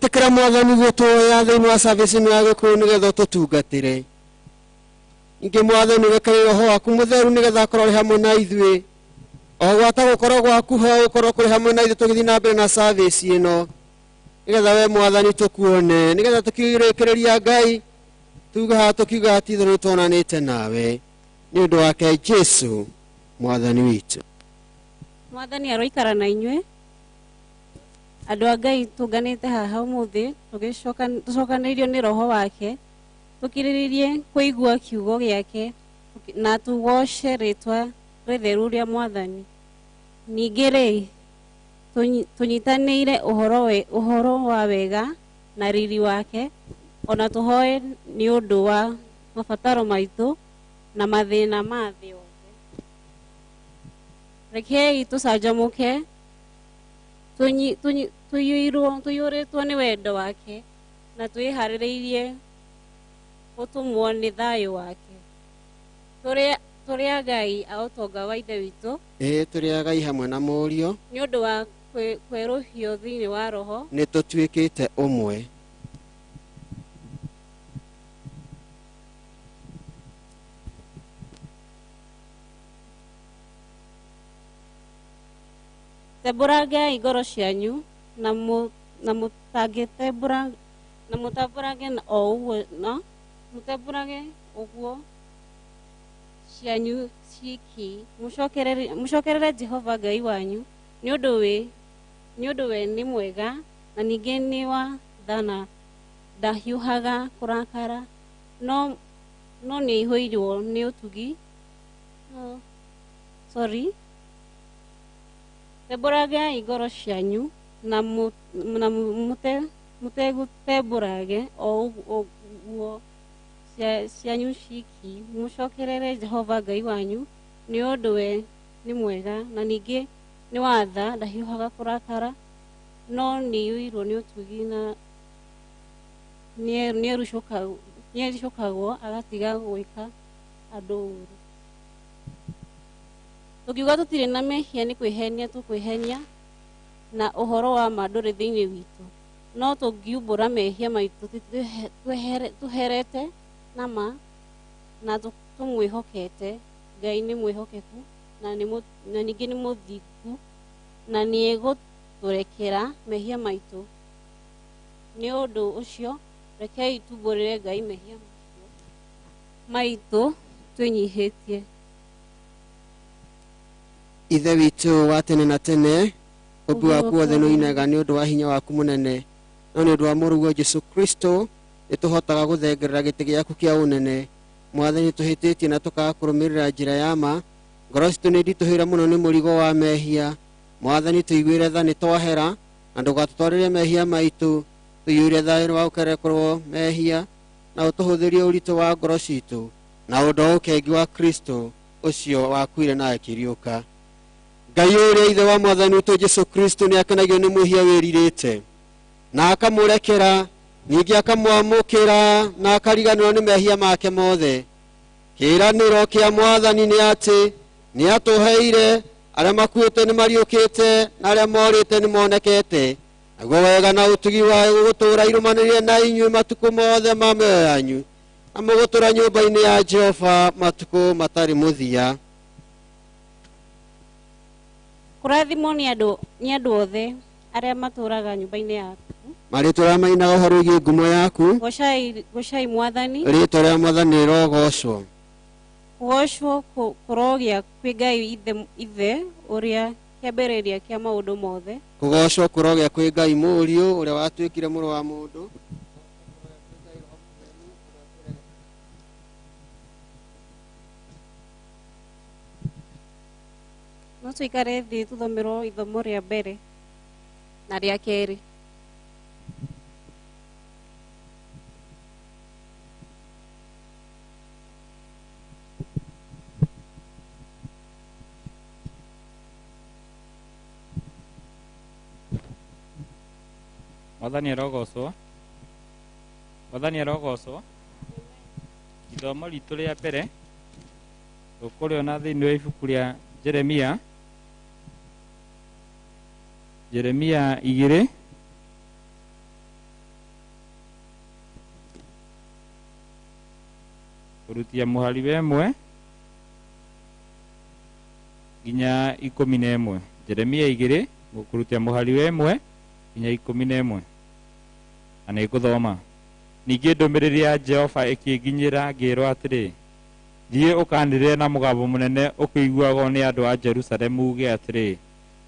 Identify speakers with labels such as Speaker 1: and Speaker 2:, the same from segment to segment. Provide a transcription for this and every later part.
Speaker 1: Ĩtĩkĩra Mwathani gũtũoya thĩinĩ wa service ĩno ya Gĩkũyũ nĩgetha ũtũtungatĩre. Ningĩ Mwathani ũrekererie Roho waku mũtheru nĩgetha akorwo arĩ hamwe na ithuĩ. O gwata gũkorwo gwaku ho gũkorwo kũrĩ hamwe na ithuĩ tũgĩthiĩ na mbere na service ĩno. Nĩgetha we Mwathani tũkuone, nĩgetha tũkĩrĩkĩrĩria Ngai tuge haha tũkiuga atĩ ithuĩ nĩtuonanĩte nawe. Nĩ ũndũ wake Jesu Mwathani witũ.
Speaker 2: Mwathani aroikara na inyuĩ. Andũ a Ngai tũnganĩte haha ũmũthĩ tũcokanĩrĩirio nĩ Roho wake, tũkirĩrĩrie kũigua kiugo gĩake na tũgoce rĩtwa rĩtheru rĩa Mwathani. Ningĩ rĩ, tũnyitanĩire ũhoro wa wega na riri wake, ona tũhoe nĩ ũndũ wa mabataro maitũ na mathĩna ma thĩ yothe. Rekei tũcanjamũke, tũiyũrĩtwo nĩ wendo wake na twĩharĩrĩirie gũtũmwo nĩ thayũ wake. Tũrĩ a Ngai a ũtonga wa Ithe witũ.
Speaker 1: Ĩĩ, tũrĩ a Ngai hamwe na Mũriũ.
Speaker 2: Nĩ ũndũ wa kwerũhio thĩinĩ wa Roho.
Speaker 1: Nĩ tũtuĩkĩte ũmwe.
Speaker 2: Tembũrangai ngoro cianyu na mũtangĩtembũra, na mũtambũrange o ũguo, no mũtembũrange ũguo cianyu ciki. Mũcokerere Jehova Ngai wanyu, nĩ ũndũ we nĩ mwega na ningĩ nĩ wa tha na ndahiũhaga kũrakara, no nĩaihũirwo nĩ ũtugi. No, sorry. Tembũrangai ngoro cianyu na mũtegũtembũrange o ũguo cianyu ciki. Mũcokerere Jehova Ngai wanyu, nĩ ũndũ we nĩ mwega na ningĩ nĩ wa tha, ndahiũhaga kũrakara, no nĩaiyũirwo nĩ ũtugi na nĩericũkagwo agatiga gwĩka andũ ũũru. Tũngiuga tũtirĩ na mehia nĩ kwĩhenia tũkwĩhenia, na ũhoro wa ma ndũrĩ thĩinĩ witũ. No tũngiumbũra mehia maitũ tũherete na ma na tũmwĩhokete, Ngai nĩ mwĩhokeku na ningĩ nĩ mũthingu na nĩegũtũrekera mehia maitũ. Nĩ ũndũ ũcio rekei tumbũrĩre Ngai mehia macio maitũ twĩnyihĩtie.
Speaker 1: Ithe witũ wa tene na tene, ũmbi waku wothe nĩũinaga nĩ ũndũ wa hinya waku mũnene, no nĩ ũndũ wa Mũrũguo Jesũ Kristo nĩtũhotaga gũthengerera gĩtĩ gĩaku kĩa ũnene. Mwathani, tũhĩtĩtie na tũkaga kũrũmĩrĩra njĩra ya ma. Ngoro citũ nĩ nditũhĩire mũno nĩ mũrigo wa mehia. Mwathani, tũiguĩre tha nĩ twahera, na ndũgatũtwarĩre mehia maitũ. Tũiyũire thayũ wa gũkerekerwo mehia, na ũtũhũthĩrie ũritũ wa ngoro citũ, na ũndũ wa ũkengi wa Kristo ũcio wakuire na akĩriũka. Ngai ũrĩa Ithe wa Mwathani witũ Jesũ Kristo nĩakenagio nĩ mwĩhia wĩrirĩte, na akamũrekera, ningĩ akamwamũkĩra na akariganĩrwo nĩ mehia make mothe. Kĩĩranĩro kĩa Mwathani nĩ atĩ nĩatũheire arĩa makuĩte nĩmariũkĩte na arĩa morĩte nĩmonekete. Naguo wega na ũtugi wa gũtũũra irũmanĩrĩire na inyuĩ matukũ mothe ma mĩoyo yanyu, na mũgũtũũra nyũmba-inĩ ya Jehova matukũ matarĩ mũthia.
Speaker 2: Kũrathimwo nĩ andũ othe arĩa matũũraga nyũmba-inĩ yaku.
Speaker 1: Marĩtwa rĩa mainaga ũhoro wĩgiĩ ngumo yaku.
Speaker 2: Gocai Mwathani.
Speaker 1: Rĩtwa rĩa Mwathani rĩrogocwo.
Speaker 2: Kũgocwo kũrogĩa kwĩ Ngai Ithe ũrĩa kĩambĩrĩria kĩa maũndũ mothe.
Speaker 1: Kũgocwo kũrogĩa kwĩ Ngai Mũriũ ũrĩa watuĩkire mũrũ wa mũndũ.
Speaker 2: No tũikare thĩ tũthomerwo ithomo rĩa mbere na rĩa kerĩ.
Speaker 3: Mwathani arogocwo. Mwathani arogocwo. Ithomo ritũ rĩa mbere tũkũrĩona thĩinĩ wa ibuku rĩa Jeremia. Jeremia igĩrĩ Kũrutia mũhari wa 1 nginya 11. Jeremia 2 kũrutia mũhari wa 1 nginya 11. Na nĩngũthoma. Ningĩ ndũmĩrĩri ya Jehova ĩkĩnginyĩra ngĩĩrwo atĩrĩ, thiĩ ũkanĩrĩre na mũgambo mũnene ũkĩiguagwo nĩ andũ a Jerusalemu uge atĩrĩ,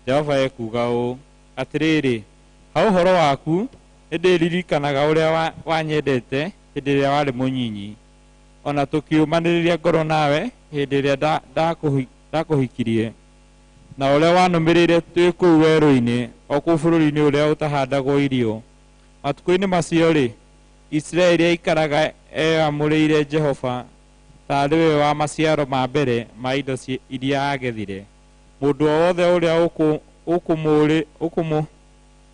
Speaker 3: Jehova ekuuga ũũ, atĩrĩrĩ, ha ũhoro waku nĩndĩririkanaga ũrĩa wanyendete hĩndĩ ĩrĩa warĩ mũnyinyi, ona tũkĩũmanĩrĩria ngoro nawe hĩndĩ ĩrĩa ndakũhikirie, na ũrĩa wanũmĩrĩire twĩ kũu werũ-inĩ, o kũu bũrũri-inĩ ũrĩa ũtahandagwo irio. Matukũ-inĩ macio-rĩ, Isiraeli aikaraga eyamũrĩire Jehova taarĩ we wa maciaro ma mbere ma indo iria aagethire. Mũndũ o wothe ũrĩa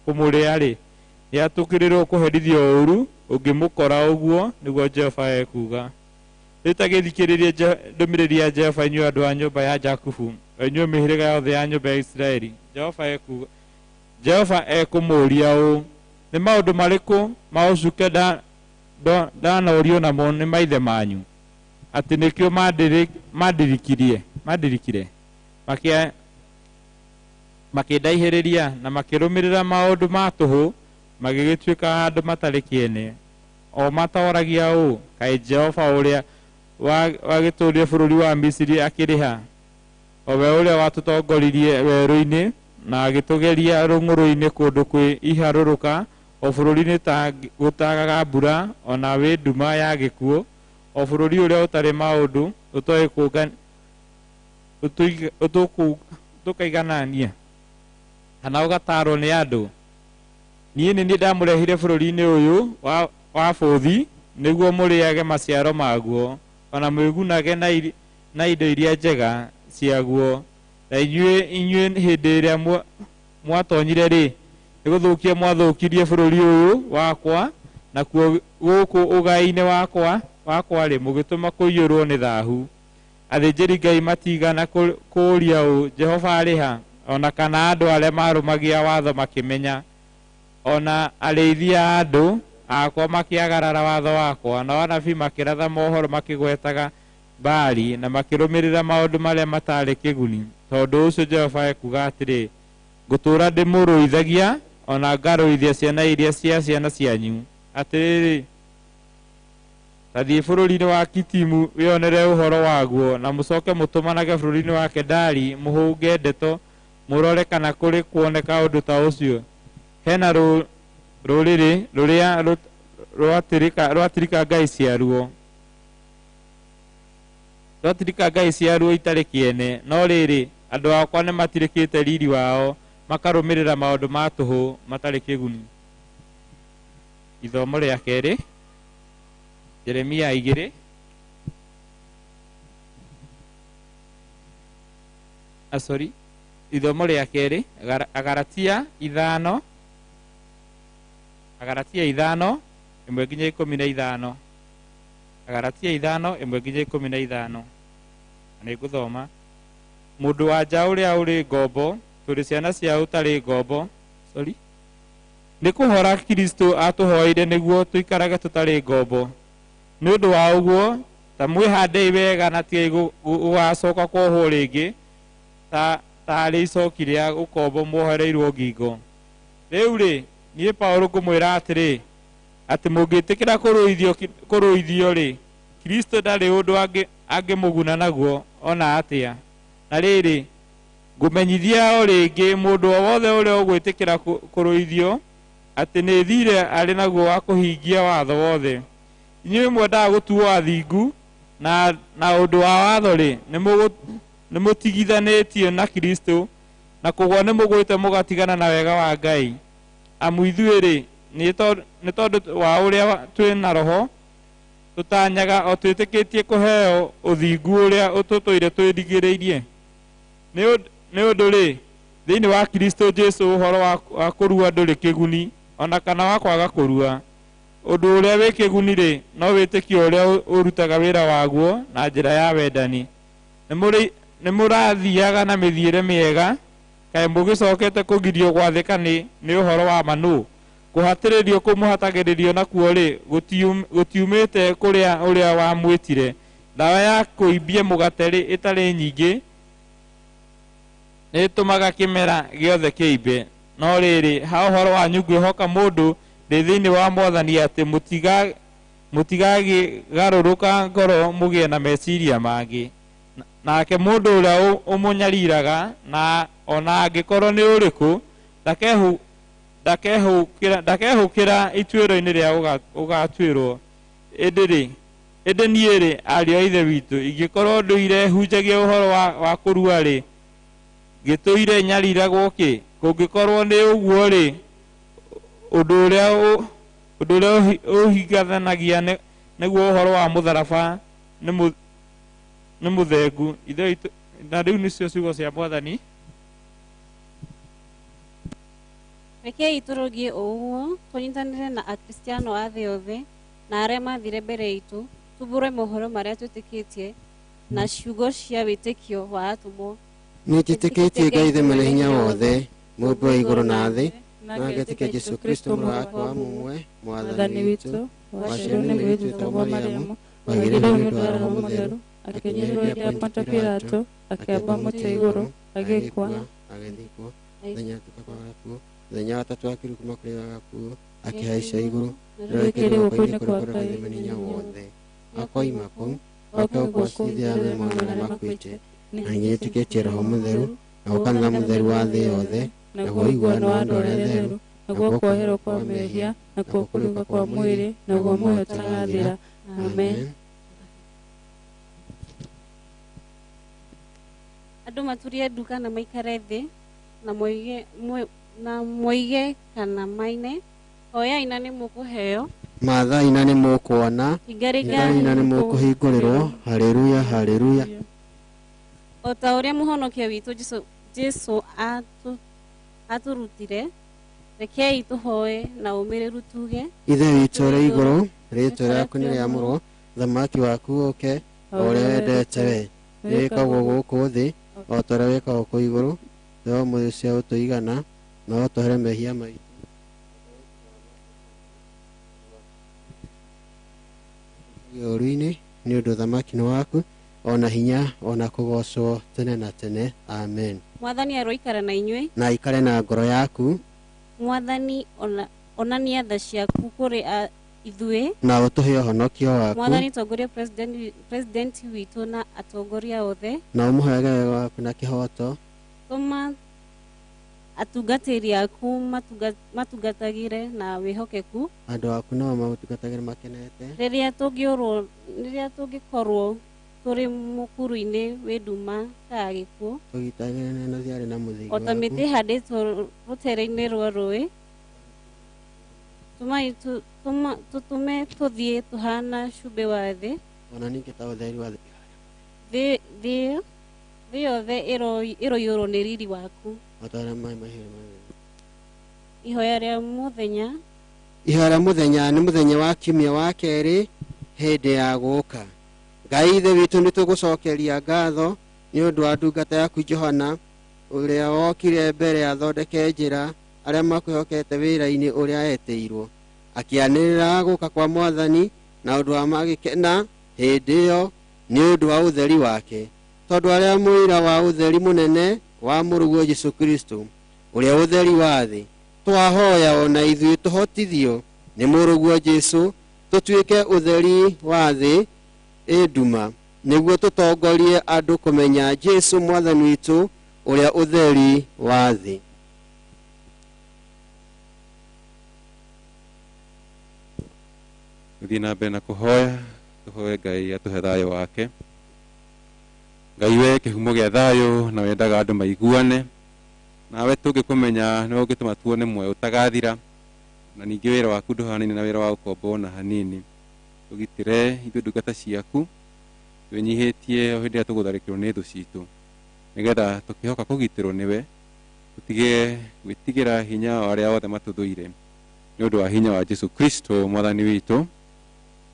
Speaker 3: ũkũmũrĩa-rĩ, nĩatũkĩrĩrwo kũherithio ũũru ũngĩmũkora ũguo, nĩguo Jehova ekuuga. Rĩu ta gĩthikĩrĩrie ndũmĩrĩri ya Jehova inyuĩ andũ a nyũmba ya Jakubu, o inyuĩ mĩhĩrĩga yothe ya nyũmba ya Isiraeli. Jehova ekũmũũria ũũ, nĩ maũndũ marĩkũ ma ũcuke ndanorio namo nĩ maithe manyu, atĩ nĩkĩo mandirikire, makĩndaihĩrĩria na makĩrũmĩrĩra maũndũ ma tũhũ, magĩgĩtuĩka andũ matarĩ kĩene, o matoragia ũũ, kaĩ Jehova ũrĩa wagĩtũũrire bũrũri wa Misiri akĩrĩha, o we ũrĩa watũtongoririe werũ-inĩ na agĩtũgeria rũng'ũrũ-inĩ kũndũ kwĩ iharũrũka, o bũrũri-inĩ ta gũtagaga mbura, ona wĩ nduma ya gĩkuũ, o bũrũri ũrĩa ũtarĩ maũndũ ũtoĩ tũkaiganania kana ũgatarwo nĩ andũ. Niĩ nĩ niĩ ndamũrehire bũrũri-inĩ ũyũ wa bũthi, nĩguo mũrĩage maciaro maguo, ona mwĩgunage na indo iria njega ciaguo. Na inyuĩ hĩndĩ ĩrĩa mwatonyire-rĩ, nĩgũthũkia mwathũkirie bũrũri ũyũ wakwa, nakuo gũkũ ũgai-inĩ wakwa-rĩ, mũgĩtũma kũiyũrwo nĩ thaahu. Athĩnjĩri Ngai matigana kũũria ũũ, Jehova arĩ ha? Ona kana andũ arĩa marũmagia watho makĩmenya, ona arĩithi a andũ akwa makĩagarara watho wakwa, nao anabii makĩratha mohoro makĩgwetaga Baali na makĩrũmĩrĩra maũndũ marĩa matarĩ kĩguni. Tondũ ũcio Jehova ekuuga atĩrĩ, ngũtũũra ndĩmũrũithagia ona ngarũithia ciana iria cia ciana cianyu. Atĩrĩrĩ, ta thiĩ bũrũri-inĩ wa Kitimu wĩonere ũhoro waguo, na mũcoke mũtũmanage bũrũri-inĩ wa Kedari mũhũnge ndeto, mũrore kana kũrĩ kuoneka ũndũ ta ũcio. Hena rũrĩrĩ rũrĩa rwatirika ngai ciaruo, rwatirika ngai ciaruo itarĩ kĩene, no rĩrĩ, andũ akwa nĩmatirikĩte riri wao, makarũmĩrĩra maũndũ ma tũhũ matarĩ kĩguni. Ithomo rĩa kerĩ, Jeremia 2. Sorry, ithomo rĩa kerĩ, Agalatia 5, Agalatia 5 1 nginya 15. Agalatia 5 1 nginya 15. Na nĩngũthoma. Mũndũ wa nja ũrĩa ũrĩ ngombo, tũrĩ ciana cia ũtarĩ ngombo, sorry, nĩ kũhora Kristo atũhoeire nĩguo tũikarage tũtarĩ ngombo. Nĩ ũndũ wa ũguo, ta mwĩhandei wega na tigai gũgacoka kuohwo rĩngĩ ta tarĩ icoki rĩa ũkombo muohereirwo ngingo. Rĩu rĩ, niĩ Paũlũ ngũmwĩra atĩrĩ, atĩ mũngĩtĩkĩra kũrũithio-rĩ, Kristo ndarĩ ũndũ angĩmũguna naguo ona atĩa. Na rĩrĩ, ngũmenyithia o rĩngĩ mũndũ o wothe ũrĩa ũgwĩtĩkĩra kũrũithio, atĩ nĩ thiirĩ arĩ naguo wa kũhingia watho wothe. Inyuĩ mwendaga gũtuo athingu na ũndũ wa watho-rĩ, nĩmũtigithanĩtio na Kristo, na kũgwa nĩmũgwĩte mũgatigana na wega wa Ngai. Amu ithuĩ-rĩ, nĩ tondũ wa ũrĩa twĩ na Roho, tũtanyaga o twĩtĩkĩtie kũheo ũthingu ũrĩa tũtũire twĩrigĩrĩirie. Nĩ ũndũ-rĩ, thĩinĩ wa Kristo Jesu ũhoro wa kũrua ndũrĩ kĩguni, ona kana wa kwaga kũrua. Ũndũ ũrĩa wĩ kĩguni-rĩ, no wĩtĩkio ũrĩa ũrutaga wĩra waguo na njĩra ya wendani. Nĩmũrathiaga na mĩthiĩre mĩega, kaĩ mũgĩcokete kũgirio gwathĩka nĩ ũhoro wa ma nũ? Kũhatĩrĩrio kũu mũhatagĩrĩrio nakuo-rĩ, gũtiumĩte kũrĩa ũrĩa wamwĩtire. Ndawa ya kũimbia mũgate-rĩ ĩtarĩ nyingĩ nĩĩtũmaga kĩmera gĩothe kĩimbe. No rĩrĩ, ha ũhoro wanyu ngwĩhoka mũndũ ndĩ thĩinĩ wa Mwathani atĩ mũtigagĩgarũrũka ngoro mũgĩe na meciria mangĩ. Nake mũndũ ũrĩa ũmũnyariraga na ona angĩkorwo nĩ ũrĩkũ ndakehũkĩra ituĩro-inĩ rĩa ũgatuĩrwo. Ĩndĩ niĩ-rĩ, ariũ a Ithe witũ, ingĩkorwo ndũire hunjagia ũhoro wa kũrua-rĩ, ngĩtũire nyariragwo kĩ? Kũngĩkorwo nĩ ũguo-rĩ, ũndũ ũrĩa ũhingathanagia nĩguo ũhoro wa mũtharaba nĩ mũthengu. Ithe witũ, na rĩu nĩcio ciugo cia Mwathani.
Speaker 2: Rekei tũrũgie ũguo tũnyitanĩre na Akristiano a thĩ yothe na arĩa mathire mbere itũ, tubũre mohoro marĩa twĩtĩkĩtie na ciugo cia wĩtĩkio wa atũmwo.
Speaker 1: Nĩnjĩtĩkĩtie Ngai Ithe mwene hinya wothe, Mũũmbi wa igũrũ na thĩ, na ngetĩkia Jesũ Kristo mũrũ wake wa mũmwe, Mwathani witũ, waciarirwo nĩ mũirĩtu wĩtagwo Mariamu, wagĩrĩirwo nĩ ũndũ wa Roho Mũtheru,
Speaker 4: akĩnyihĩrio hĩndĩ ya Pontio Pilato, akĩambwo mũtĩ igũrũ, agĩkua,
Speaker 1: agĩthikwo, mũthenya wa gatatũ akĩriũka kuma kũrĩ akuũ, akĩhaica igũrũ,
Speaker 4: rĩrĩa guoko-inĩ
Speaker 1: kũrĩa
Speaker 4: kwa
Speaker 1: kwa
Speaker 4: Ngai
Speaker 1: Ithe mwene hinya wothe. Akoima kũu, oke gũcirithia arĩa me muoyo na arĩa makuĩte. Na nĩnjĩtĩkĩtie Roho Mũtheru, na kanitha mũtheru wa thĩ yothe,
Speaker 4: naguo ũiguano wa andũ arĩa atheru, naguo kuoherwo kwa mehia, nakuo kũriũka kwa mwĩrĩ, naguo muoyo ũtagathira. Amen.
Speaker 2: Andũ maturie ndu kana maikare thĩ na moige kana maine. Hoyai na nĩ mũkũheo.
Speaker 1: Maathai na nĩ mũkuona,
Speaker 2: Hingaringai
Speaker 1: na nĩ mũkũhingũrĩrwo. Haleluya, haleluya.
Speaker 2: O ta ũrĩa mũhonokia witũ Jesũ atũrutire, rekei tũhoe na ũmĩrĩru tuge:
Speaker 1: Ithe witũ ũrĩ igũrũ, rĩĩtwa rĩaku nĩrĩamũrwo, ũthamaki waku ũũke, o ũrĩa wendete we wĩkagwo gũkũ thĩ o ta ũrĩa wĩkagwo kũu igũrũ. Tũhe ũmũthĩ cia gũtũigana, na ũtũhere mehia maitũ ũũru-inĩ, nĩ ũndũ ũthamaki nĩ waku, ona hinya, ona kũgoocwo tene na tene. Amen.
Speaker 2: Mwathani aroikara na inyuĩ.
Speaker 1: Na aikare na ngoro yaku.
Speaker 2: Mwathani onania tha ciaku kũrĩ ithuĩ.
Speaker 1: Na ũtũhe ũhonokio waku.
Speaker 2: Mwathani tongoria president witũ na atongoria othe.
Speaker 1: Na ũmũheage wega waku na kĩhooto.
Speaker 2: Tũma atungatĩri aku matungatagĩre na wĩhokeku.
Speaker 1: Andũ aku nao magũtungatagĩre makenete.
Speaker 2: Rĩrĩa tũngĩkorwo tũrĩ mũkuru-inĩ wĩ nduma ta ya gĩkuũ,
Speaker 1: tũgitagĩre na thiarĩ na mũthĩgi
Speaker 2: o ta
Speaker 1: waku.
Speaker 2: mĩtĩ ĩhandĩtwo rũtere-inĩ rwa rũĩ, tũtũme tũthiĩ tũhana cumbĩ wa thĩ.
Speaker 1: Ona ningĩ ta ũtheri wa thĩ.
Speaker 2: Thĩ yothe ĩroiyũrwo nĩ riri waku.
Speaker 1: O ta ũrĩa maĩ mahiũ maiyũrĩte.
Speaker 2: Ihoya rĩa mũthenya.
Speaker 1: Ihoya rĩa mũthenya nĩ mũthenya wa kiumia wa kerĩ hĩndĩ ya gũka. Ngai Ithe witũ, nĩtũgũcokeria ngatho nĩ ũndũ wa ndungata yaku Johana, ũrĩa wokire mbere athondeke njĩra arĩa makwĩhokete wĩra-inĩ ũrĩa etĩirwo, akĩanĩrĩra gũka kwa Mwathani na ũndũ wa magĩkena hĩndĩ ĩyo nĩ ũndũ wa ũtheri wake, tondũ arĩa mũira wa ũtheri mũnene wa mũrũguo Jesũ Kristo, ũrĩa ũtheri wa thĩ. Twahoya ona ithuĩ tũhotithio nĩ mũrũguo Jesũ tũtuĩke ũtheri wa thĩ ĩ nduma, nĩguo tũtongorie andũ kũmenya Jesũ Mwathani witũ, ũrĩa ũtheri wa thĩ.
Speaker 5: Gũthiĩ na mbere na kũhoya, tũhoe Ngai atũhe thayũ wake. Ngai we kĩhumo gĩa thayũ na wendaga andũ maiguane, nawe tũngĩkũmenya nĩwe ũngĩtũma tuone muoyo ũtagathira, na ningĩ wĩra waku ndũhanaine na wĩra wa ũkombo ona hanini. Tũgitĩre ithuĩ ndungata ciaku, twĩnyihĩtie o hĩndĩ ĩrĩa tũgũtharĩkĩrwo nĩ thũ citũ, nĩgetha tũkĩhoka kũgitĩrwo nĩwe, tũtige gwĩtigĩra hinya wa arĩa othe matũthũire, nĩ ũndũ wa hinya wa Jesũ Kristo Mwathani witũ.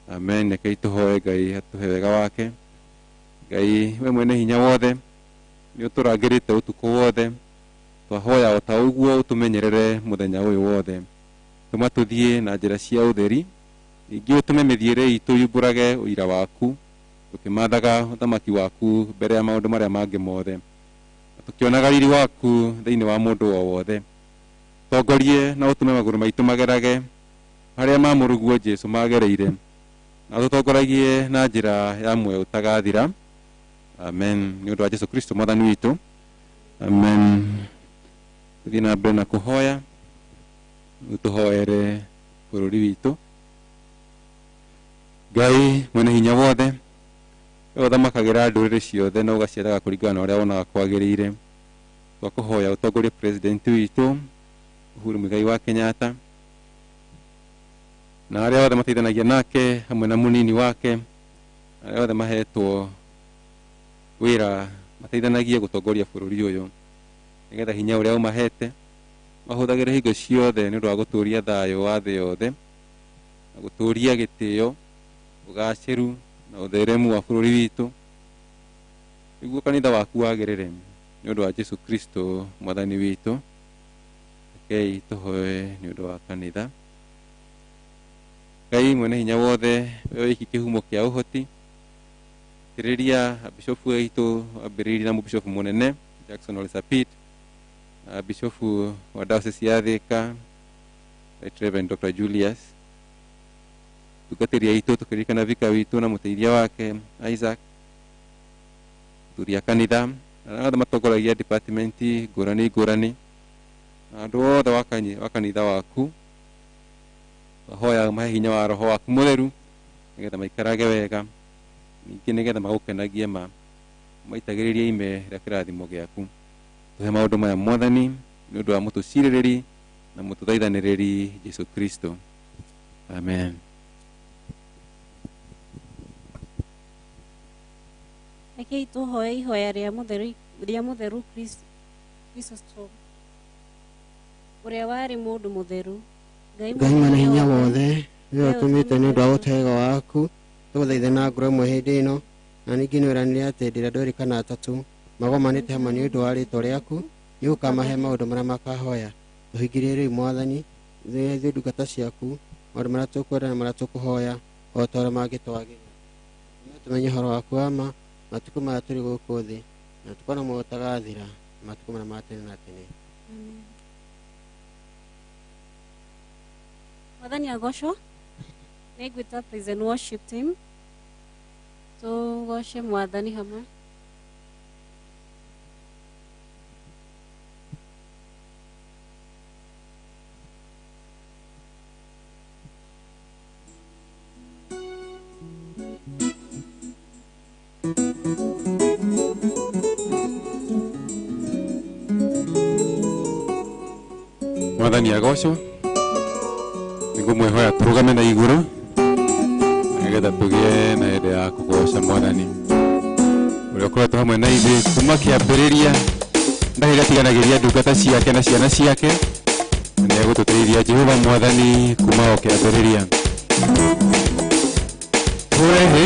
Speaker 5: Amen. Rekei tũhoe Ngai atũhe wega wake. Ngai we mwene hinya wothe, nĩ ũtũrangĩrĩte ũtukũ wothe, twahoya o ta ũguo ũtũmenyerere mũthenya ũyũ wothe. Tũma tũthiĩ na njĩra cia ũtheri, ningĩ ũtũme mĩthiĩre itũ yumbũrage ũira waku, Tũkĩmathaga ũthamaki waku mbere ya maũndũ marĩa mangĩ mothe, na tũkĩonaga riri waku thĩinĩ wa mũndũ o wothe. Tongorie na ũtũme magũrũ maitũ magerage harĩa ma mũrũguo Jesũ magereire, na ũtũtongoragie na njĩra ya muoyo ũtagathira. Amen. Nĩ ũndũ wa Jesũ Kristo mwathani witũ. Amen. Tũthiĩ na mbere na kũhoya, tũhoere bũrũri witũ. Ngai mwene hinya wothe, we ũthamakagĩra ndũrĩrĩ ciothe na ũgaciaraga kũringana na ũrĩa wonaga kwagĩrĩire, twakũhoya ũtongorie president witũ Uhuru Muigai wa Kenyatta na arĩa othe mateithanagia nake hamwe na mũnini wake, arĩa othe mahetwo wĩra mateithanagie gũtongoria bũrũri ũyũ, nĩgetha hinya ũrĩa ũmahete mahũthagĩre hingo ciothe nĩ ũndũ wa gũtũũria thayũ wa thĩ yothe na gũtũũria gĩtĩo, ũgacĩru na ũtheremu wa bũrũri witũ, nĩguo kanitha waku wagĩrĩre nĩ ũndũ wa Jesũ Kristo mwathani witũ. Rekei tũhoe nĩ ũndũ wa kanitha. Ngai mwene hinya wothe, we wiki kĩhumo kĩa ũhoti, itĩrĩria bishofu witũ ambĩrĩirie na mũbishofu mũnene Jackson Ole Sapit, na bishofu wa diocese ya Thika Right Reverend Dr. Julius, tungatĩri aitũ tũkĩririkana vika witũ na mũteithia wake Isaac, athuri a kanitha na arĩa othe matongoragia department ngũrani ngũrani, na andũ othe wa kanitha waku, twahoya mahe hinya wa roho waku mũtheru nĩgetha maikarage wega, ningĩ nĩgetha magũkenagie ma maitagĩrĩrie ime rĩa kĩrathimo gĩaku. Tũhe maũndũ maya mwathani nĩ ũndũ wa mũtũcirĩrĩri na mũtũthaithanĩrĩri Jesũ Kristo. Amen.
Speaker 2: Rekei tũhoe ihoya rĩa mũtheru rĩa mũtheru Chrysostom, ũrĩa warĩ mũndũ mũtheru.
Speaker 1: Ngai mwene hinya wothe, we ũtũmĩte nĩ ũndũ wa ũtega waku tũgũthaithe na ngoro ĩmwe hĩndĩ ĩno, na ningĩ nĩ weranire atĩ hĩndĩ ĩrĩa andũ erĩ kana atatũ magomanĩte hamwe nĩ ũndũ wa rĩĩtwa rĩaku, nĩ ũkamahe maũndũ marĩa makahoya. Tũhingĩrie rĩu mwathani, ithuĩ ndungata ciaku, maũndũ marĩa tũkwenda na marĩa tũkũhoya o ta ũrĩa mangĩtwagĩrĩra. Tũmenye ũhoro waku wa ma matukũ maya tũrĩ gũkũ thĩ, na tũkona muoyo ũtagathira matukũ marĩa ma tene na tene.
Speaker 2: Mwathani agocwo. Nĩ ngwĩta praise and worship team tũgoce mwathani hamwe.
Speaker 5: Mwathani agocwo. Nĩngũmwĩhoya tũrũgame na igũrũ nĩgetha tũgĩe na hĩndĩ ya kũgoca mwathani ũrĩa ũkoretwo hamwe na ithuĩ kuma kĩambĩrĩria, ndarĩ atiganagĩria ndungata ciake na ciana ciake, na nĩegũtũteithia Jehova mwathani kuma o kĩambĩrĩria. Tũhũre hĩ.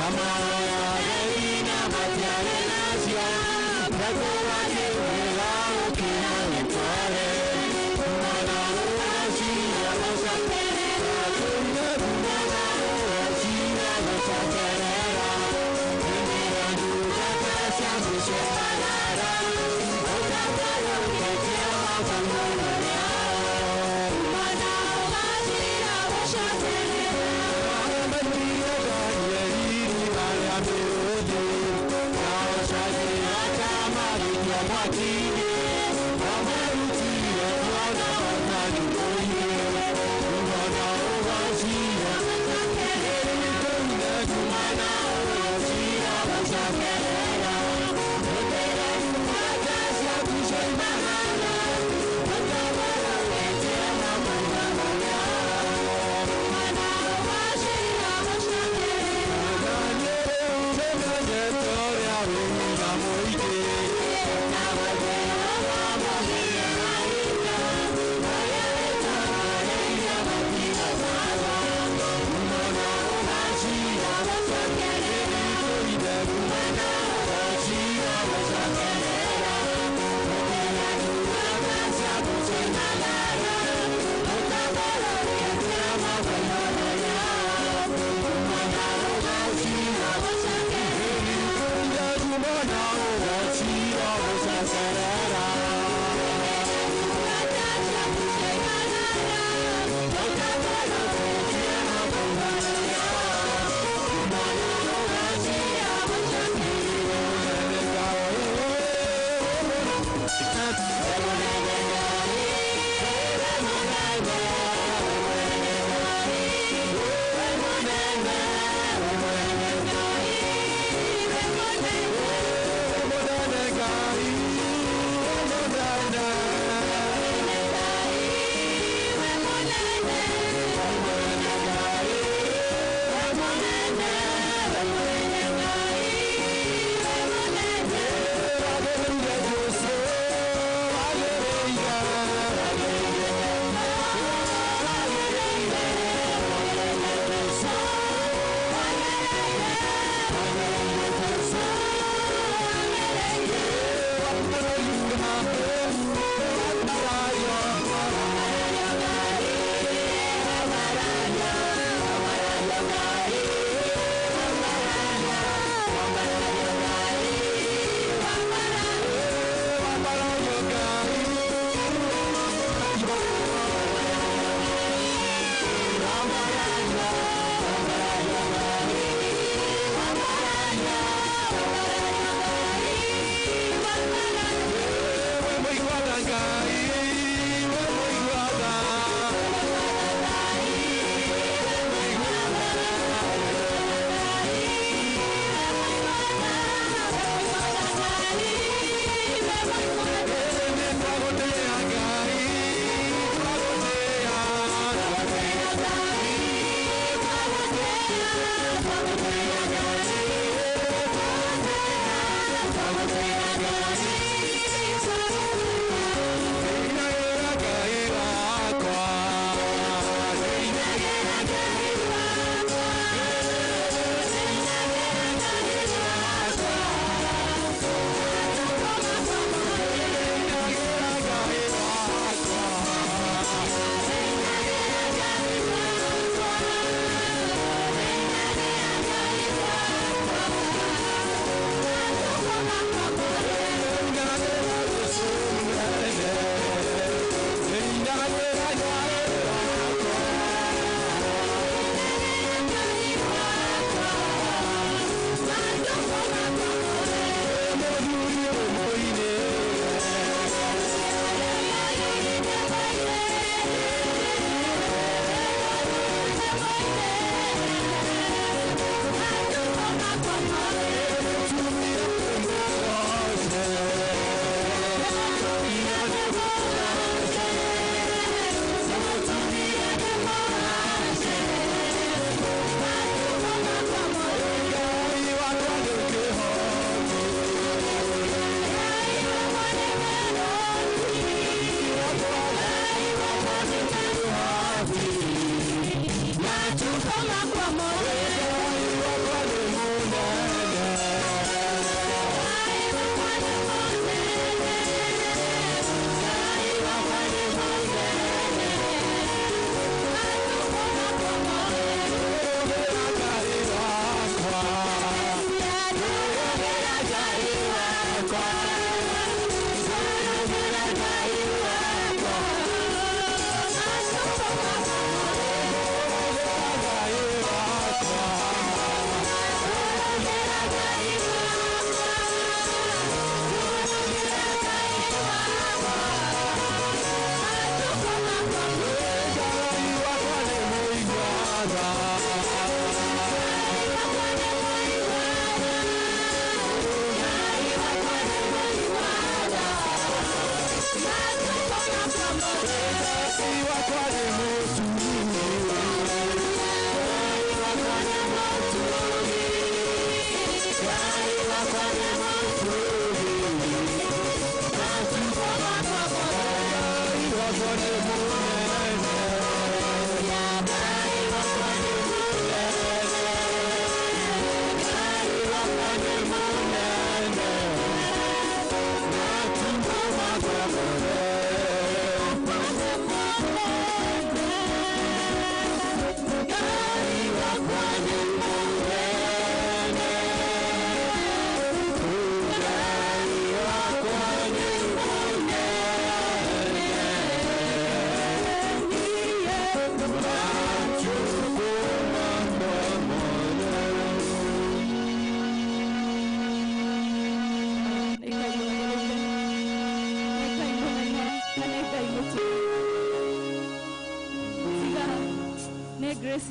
Speaker 6: Come on, Kumana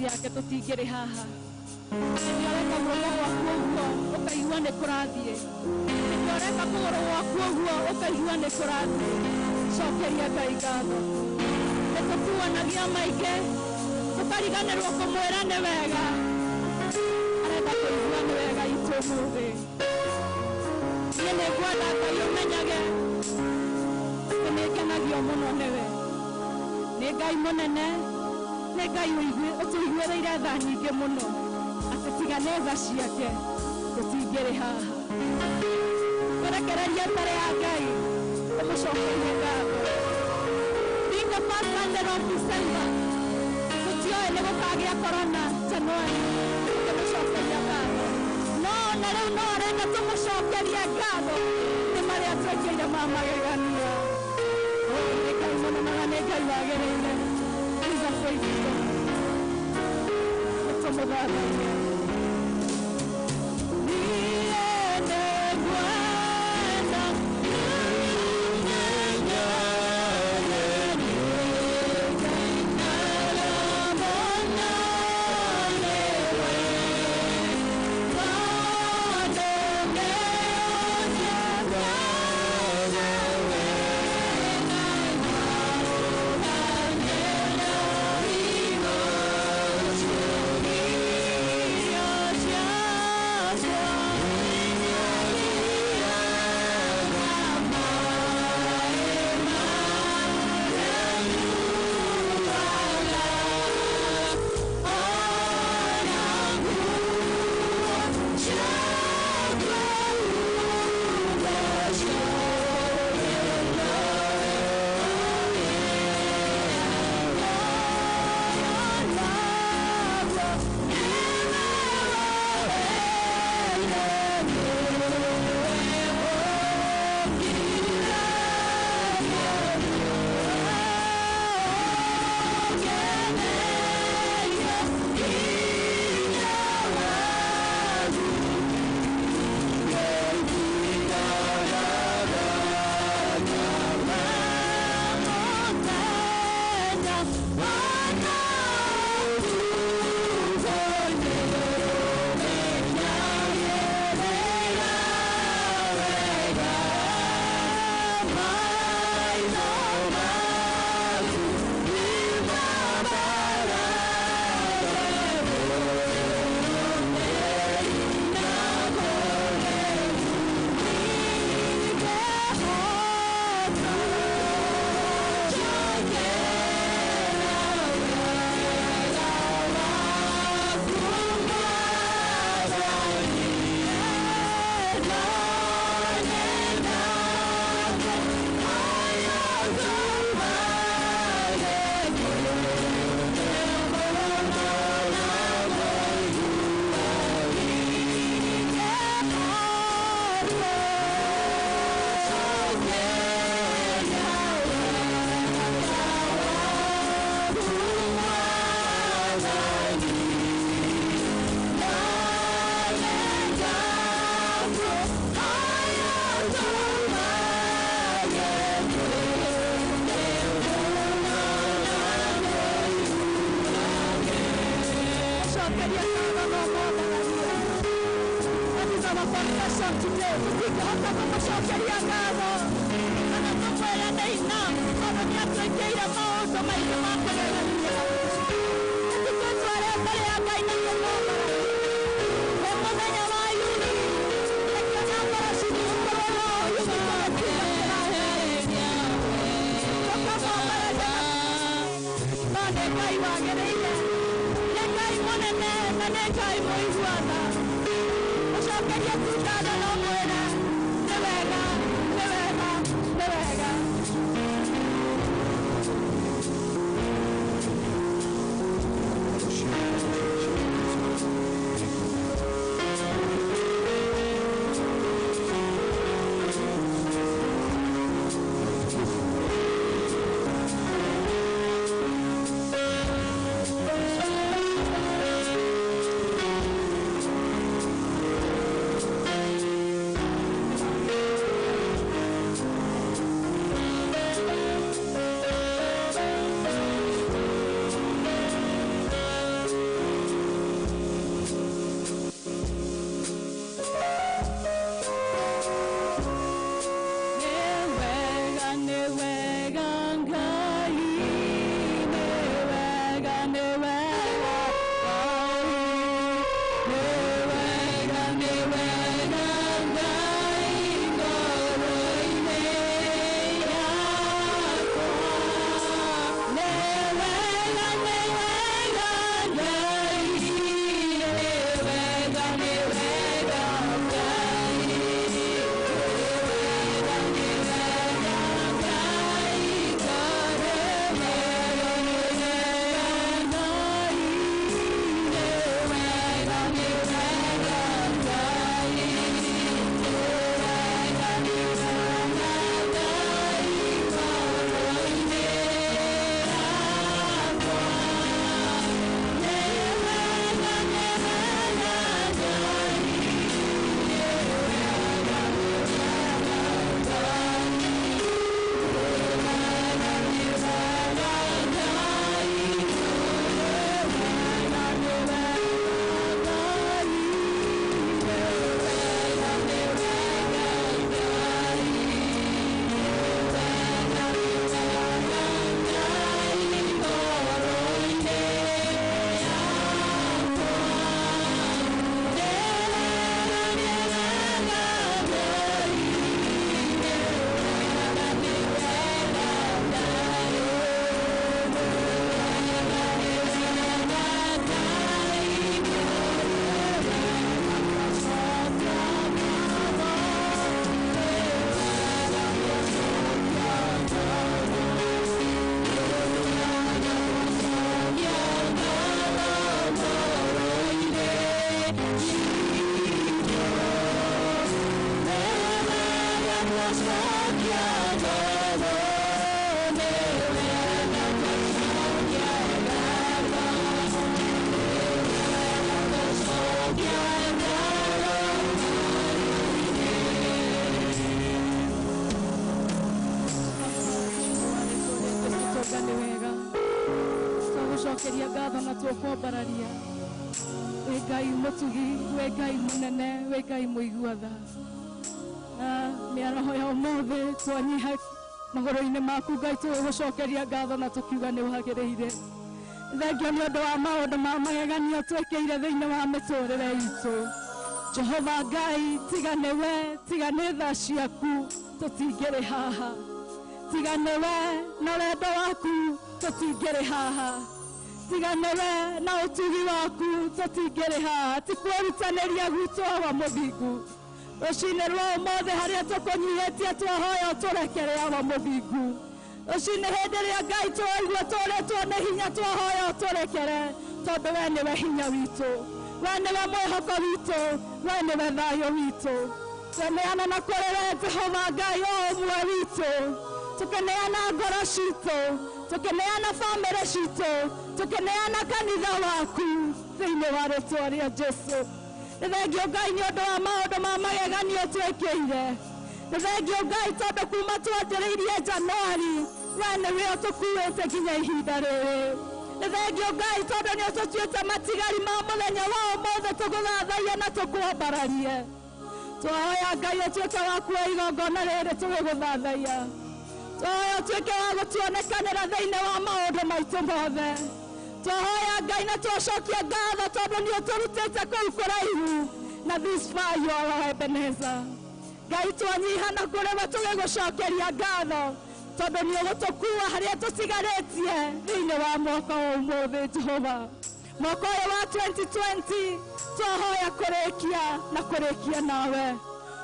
Speaker 6: ciake tũtingĩrĩ haha. Nĩkĩo ũreka guoko gwaku ũguo ũkaigua nĩ kũrathiĩ. Nĩkĩo ũreka kũgũrũ gwaku ũguo ũkaigua nĩ kũrathiĩ. Cokeria Ngai ngatho. Nĩ tũkuanagia maingĩ tũkariganĩrwo kũmwĩra nĩ wega. Arenda kũigua nĩ wega itũ ũmũthĩ. Niĩ nĩ ngwenda Ngai ũmenyage atĩ nĩ ngenagio mũno nĩwe. Nĩ Ngai mũnene, nĩ Ngai ũtũiguĩrĩire tha nyingĩ mũno, atĩ tiga nĩ tha ciake tũtingĩrĩ haha. Tũrekererie mbere ya Ngai tũmũcokerie ngatho. Being the first Sunday of December, tũtioĩ nĩ gũkagĩa corona January, tũkĩmũcokeria ngatho. No na rĩu no arenda tũmũcokerie ngatho nĩ marĩa twĩkĩire ma magegania. Nĩ Ngai mũnene na nĩ Ngai wagĩrĩire. He's a faithful God. Nĩ tũmũthathaie. Niĩ nĩngwenda Tũkwambararia wĩ Ngai mũtugi, wĩ Ngai mũnene, wĩ Ngai mũigua tha. Na mĩaraho ya ũmũthĩ twanyiha magũrũ-inĩ maku Ngai, tũgĩgũcokeria ngatho na tũkiuga nĩ wagĩrĩire. Thengio nĩ ũndũ wa maũndũ ma magegania twĩkĩire thĩinĩ wa mĩtũrĩre itũ. Jehova Ngai, tiga nĩwe, tiga nĩ tha ciaku tũtingĩrĩ haha. Tiga nĩwe na wendo waku tũtingĩrĩ haha. Tiga nĩwe na ũtugi waku tũtingĩrĩ haha. Ti kwĩrutanĩria gwitũ Awa mũthingu. Rũcinĩ rwa ũmũthĩ harĩa tũkũnyihĩtie twahoya ũtũrekere Awa mũthingu. Rũcinĩ hĩndĩ ĩrĩa Ngai twaigua tũrĩtwo nĩ hinya twahoya ũtũrekere, tondũ we nĩwe hinya witũ, we nĩwe mwĩhoko witũ, we nĩwe thayũ witũ. Tweneana na kũrĩ we Jehova Ngai o ũmwe witũ, tũkĩneana ngoro citũ, tũkĩneana bamĩrĩ citũ, tũkĩneana kanitha waku thĩinĩ wa rĩtwa rĩa Jesu. Nĩ thengio Ngai nĩ ũndũ wa maũndũ ma magegania twĩkĩire. Nĩ thengio Ngai tondũ kuma twanjĩrĩirie Januari we nĩwe ũtũkuĩte nginya ihinda rĩrĩ. Nĩ thengio Ngai tondũ nĩ ũtũtuĩte matigari ma mũthenya wa ũmũthĩ tũgũthathaia na tũkwambararie. Twahoya Ngai ũtuĩke wa kuoya igongona rĩrĩ tũgĩgũthathaia. Twahoya ũtuĩke wa gũtuonekanĩra thĩinĩ wa maũndũ maitũ mothe. Twahoya Ngai na twacokia ngatho tondũ nĩ ũtũrutĩte kũu kũraihu na this far you are our Ebenezer. Ngai twanyiha na kũrĩ we tũgĩgũcokeria ngatho tondũ nĩ ũgũtũkua harĩa tũtigarĩtie thĩinĩ wa mwaka wa ũmũthĩ Jehova. Mwaka ũyũ wa 2020 twahoya kũrĩkia na kũrĩkia nawe.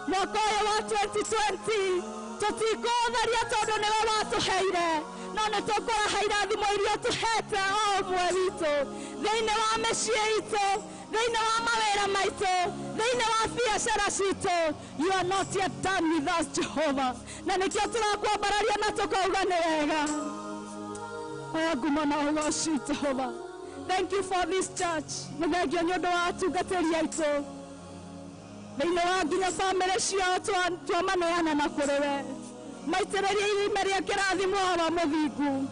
Speaker 6: Mwaka ũyũ wa 2020 tũtikũũtharia tondũ nĩwe watũheire, no nĩ tũkũraha irathimo iria ũtũhete o ũmwe witũ thĩinĩ wa mĩciĩ itũ, thĩinĩ wa mawĩra maitũ, thĩinĩ wa biacara citũ. You are not yet done with us Jehovah, na nĩkĩo tũrakwambararia na tũkauga nĩ wega. Oya ngumo na ũgoci Jehovah. Thank you for this church. Nĩ thengio nĩ ũndũ wa atungatĩri aitũ thĩinĩ wa nginya bamĩrĩ ciao twamaneana na kũrĩ we. Maitĩrĩrie irima rĩa kĩrathimo Awa mũthingu,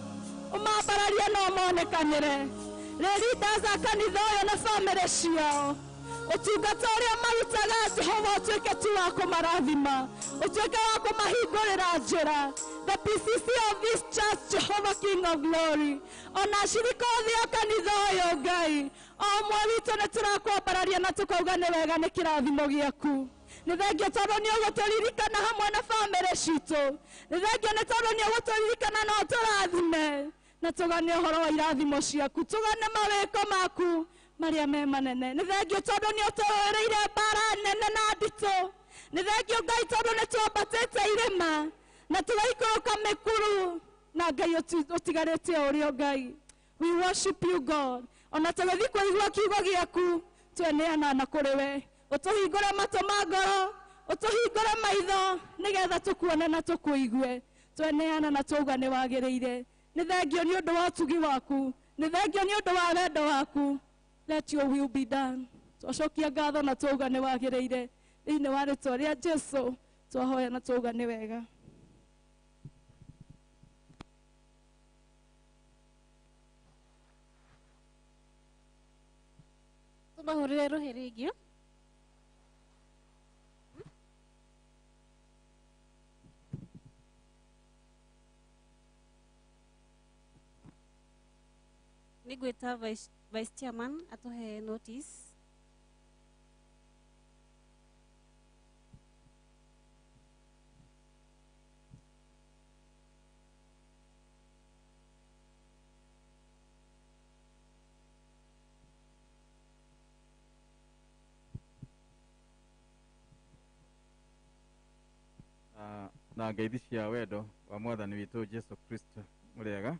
Speaker 6: ũmambararie na ũmonekanĩre. Leaders a kanitha ũyũ na bamĩrĩ ciao, ũtungata ũrĩa marutaga Jehova ũtuĩke tu wa kũmarathima, ũtuĩke wa kũmahingũrĩra njĩra. The PCC of this church, Jehovah King of Glory, ona acirika othe a kanitha ũyũ Ngai, o ũmwe witũ nĩ tũrakwambararia na tũkauga nĩ wega nĩ kĩrathimo gĩaku. Nĩ thengio tondũ nĩ ũgũtũririkana hamwe na bamĩrĩ citũ. Nĩ thengio nĩ tondũ nĩ ũgũtũririkana na ũtũrathime, na tũgane ũhoro wa irathimo ciaku, tũgane mawĩko maku marĩa me manene. Nĩ thengio tondũ nĩ ũtũrũĩrĩire mbara nene na nditũ. Nĩ thengio Ngai tondũ nĩ twambatĩte irĩma na tũgaikũrũka mĩkuru, na Ngai ũtigarĩte o ũrĩa Ngai. We worship you God. Ona tũgĩthiĩ kũigua kiugo gĩaku tweneana na kũrĩ we. Ũtũhingũre matũ ma ngoro, ũtũhingũre maitho nĩgetha tũkuone na tũkũigue. Tweneana na twauga nĩ wagĩrĩire. Nĩ thengio nĩ ũndũ wa ũtugi waku, nĩ thengio nĩ ũndũ wa wendo waku. Let your will be done. Twacokia ngatho na twauga nĩ wagĩrĩire. Thĩinĩ wa rĩtwa rĩa Jesu twahoya na twauga nĩ wega.
Speaker 2: Tũmahũrĩre rũhĩ rĩngĩ. Nĩ ngwĩta vice chairman atũhe notice.
Speaker 7: Na ngeithi cia wendo wa mwathani witũ Jesu Kristo mũrĩega.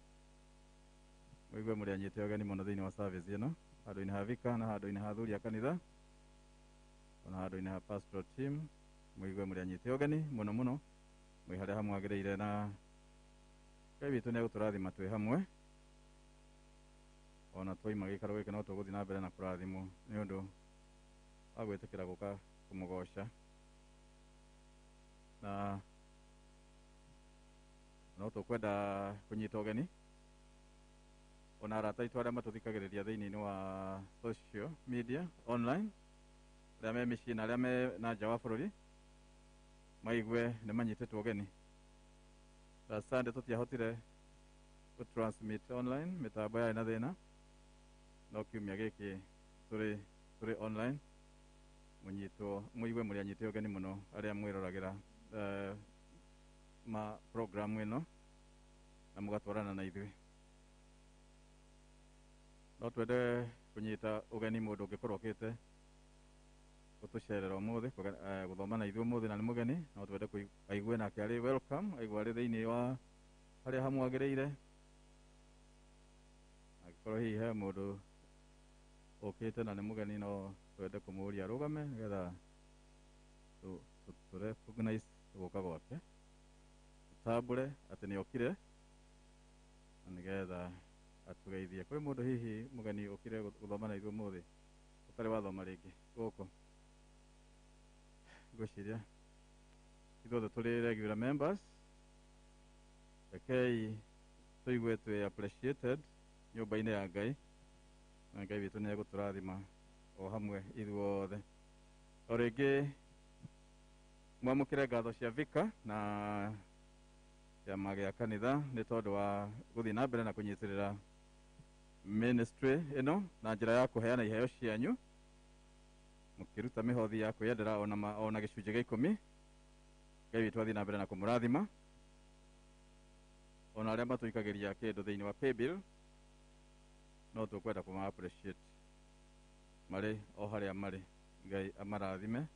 Speaker 7: Mũigue mũrĩ anyite ũgeni mũno thĩinĩ wa service ĩno, handũ-inĩ ha vika na handũ-inĩ ha athuri a kanitha, ona handũ-inĩ ha pastoral team. Mũigue mũrĩ anyite ũgeni mũno mũno, mwĩ harĩa hamwagĩrĩire, na Ngai witũ nĩ egũtũrathima twĩ hamwe. Ona twaima gĩikaro gĩkĩ no tũgũthiĩ na mbere na kũrathimwo nĩ ũndũ wa gwĩtĩkĩra gũka kũmũgoca. Na no tũkwenda kũnyita ũgeni Ona arata aitũ arĩa matũthikagĩrĩria thĩinĩ wa social media online, arĩa me mĩciĩ na arĩa me na nja wa bũrũri, maigue nĩ manyitĩtwo ũgeni. Last Sunday tũtiahotire gũ transmit online, mĩtambo yarĩ na thĩna, no kiumia gĩkĩ tũrĩ online, mũnyitwo mũigue mũrĩ anyite ũgeni mũno arĩa mwĩroragĩra ma program ĩno na mũgatwarana na ithuĩ. No twende kũnyita ũgeni mũndũ ũngĩkorwo okĩte gũtũcerera ũmũthĩ, gũthoma na ithuĩ ũmũthĩ na nĩ mũgeni, no twende aigue nake arĩ welcome, aigue arĩ thĩinĩ wa harĩa hamwagĩrĩire. Angĩkorwo hihi he mũndũ ũkĩte na nĩ mũgeni, no twende kũmũũria arũgame nĩgetha tũ recognize gũka gwake, tũtambũre atĩ nĩ okire na nĩgetha atũgeithie. Kwĩ mũndũ hihi mũgeni ũkire gũthoma na ithuĩ ũmũthĩ ũtarĩ wathoma rĩngĩ gũkũ? Ngwĩciria ithuothe tũrĩ regular members, rekei tũigue twĩ appreciated nyũmba-inĩ ya Ngai, na Ngai witũ nĩ egũtũrathima o hamwe ithuothe. O rĩngĩ mwamũkĩre ngatho cia Vika na kĩama gĩa kanitha nĩ tondũ wa gũthiĩ na mbere na kũnyitĩrĩra ministry ĩno na njĩra ya kũheana iheo cianyu, mũkĩruta mĩhothi ya kwĩyendera ona gĩcunjĩ gĩa 10. Ngai witũ athiĩ na mbere na kũmũrathima. Ona arĩa matũikagĩria kĩndũ thĩinĩ wa paybill, no tũkwenda kũma appreciate marĩ o harĩa marĩ. Ngai amarathime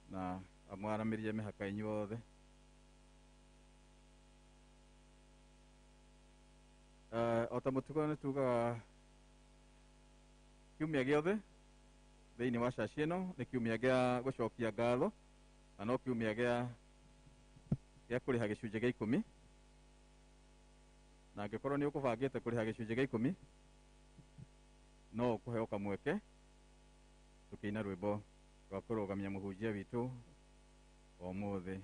Speaker 7: na amwaramĩrie mĩhaka inyuothe. O ta mũtugo nĩ tugaga kiumia gĩothe thĩinĩ wa caci ĩno nĩ kiumia gĩa gũcokia ngatho, na no kiumia gĩa kũrĩha gĩcunjĩ gĩa 10. Na angĩkorwo nĩ ũkũbangĩte kũrĩha gĩcunjĩ gĩa 10, no ũkũheo kamweke tũkĩina rwĩmbo rwa kũrũgamia mũhunjia witũ ũmũthĩ,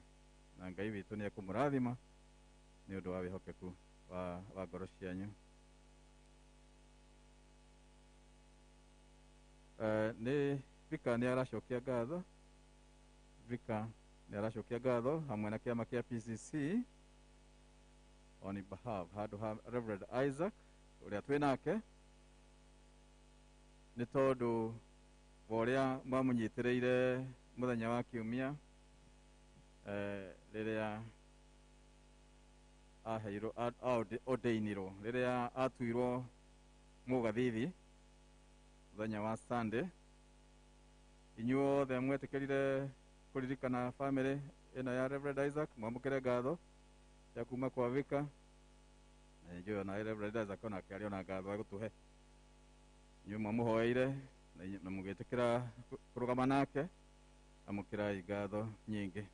Speaker 7: na Ngai witũ nĩ ekũmũrathima nĩ ũndũ wa wĩhokeku wa ngoro cianyu. Nĩ Vika nĩ aracokia ngatho, Vika nĩ aracokia ngatho hamwe na kĩama kĩa PCC on behalf handũ ha Reverend Isaac ũrĩa twĩ nake, nĩ tondũ wa ũrĩa mamũnyitĩrĩire mũthenya wa kiumia, rĩrĩa aheirwo ordainirwo, rĩrĩa atuirwo mũgathithi mũthenya wa Sunday. Inyuothe mwetĩkĩrire kũririkana family ĩno ya Reverend Isaac, mwamũkĩre ngatho cia kuma kwa Vika, na njũĩ ona Reverend Isaac onake arĩ ona ngatho egũtũhe. Inyuĩ mwamũhoeire na mũgĩtĩkĩra kũrũgama nake, amũkĩrai ngatho nyingĩ.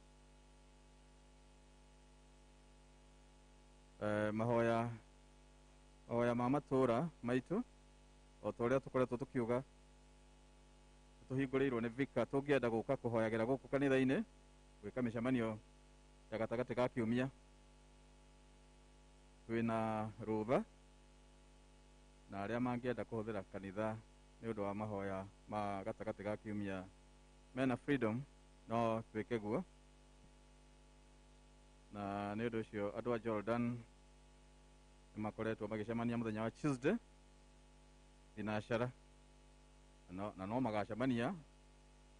Speaker 7: Mahoya ma matũra maitũ o ta ũrĩa tũkoretwo tũkiuga, tũhingũrĩirwo nĩ Vika, tũngĩenda gũka kũhoyagĩra gũkũ kanitha-inĩ, gwĩka mĩcemanio ya gatagatĩ ga kiumia, twĩna rũtha na arĩa mangĩenda kũhũthĩra kanitha nĩ ũndũ wa mahoya ma gatagatĩ ga kiumia mena freedom, no twĩke guo. Na nĩ ũndũ ũcio andũ a Jordan nĩ makoretwo magĩcemania mũthenya wa Tuesday thinacara, na no magacemania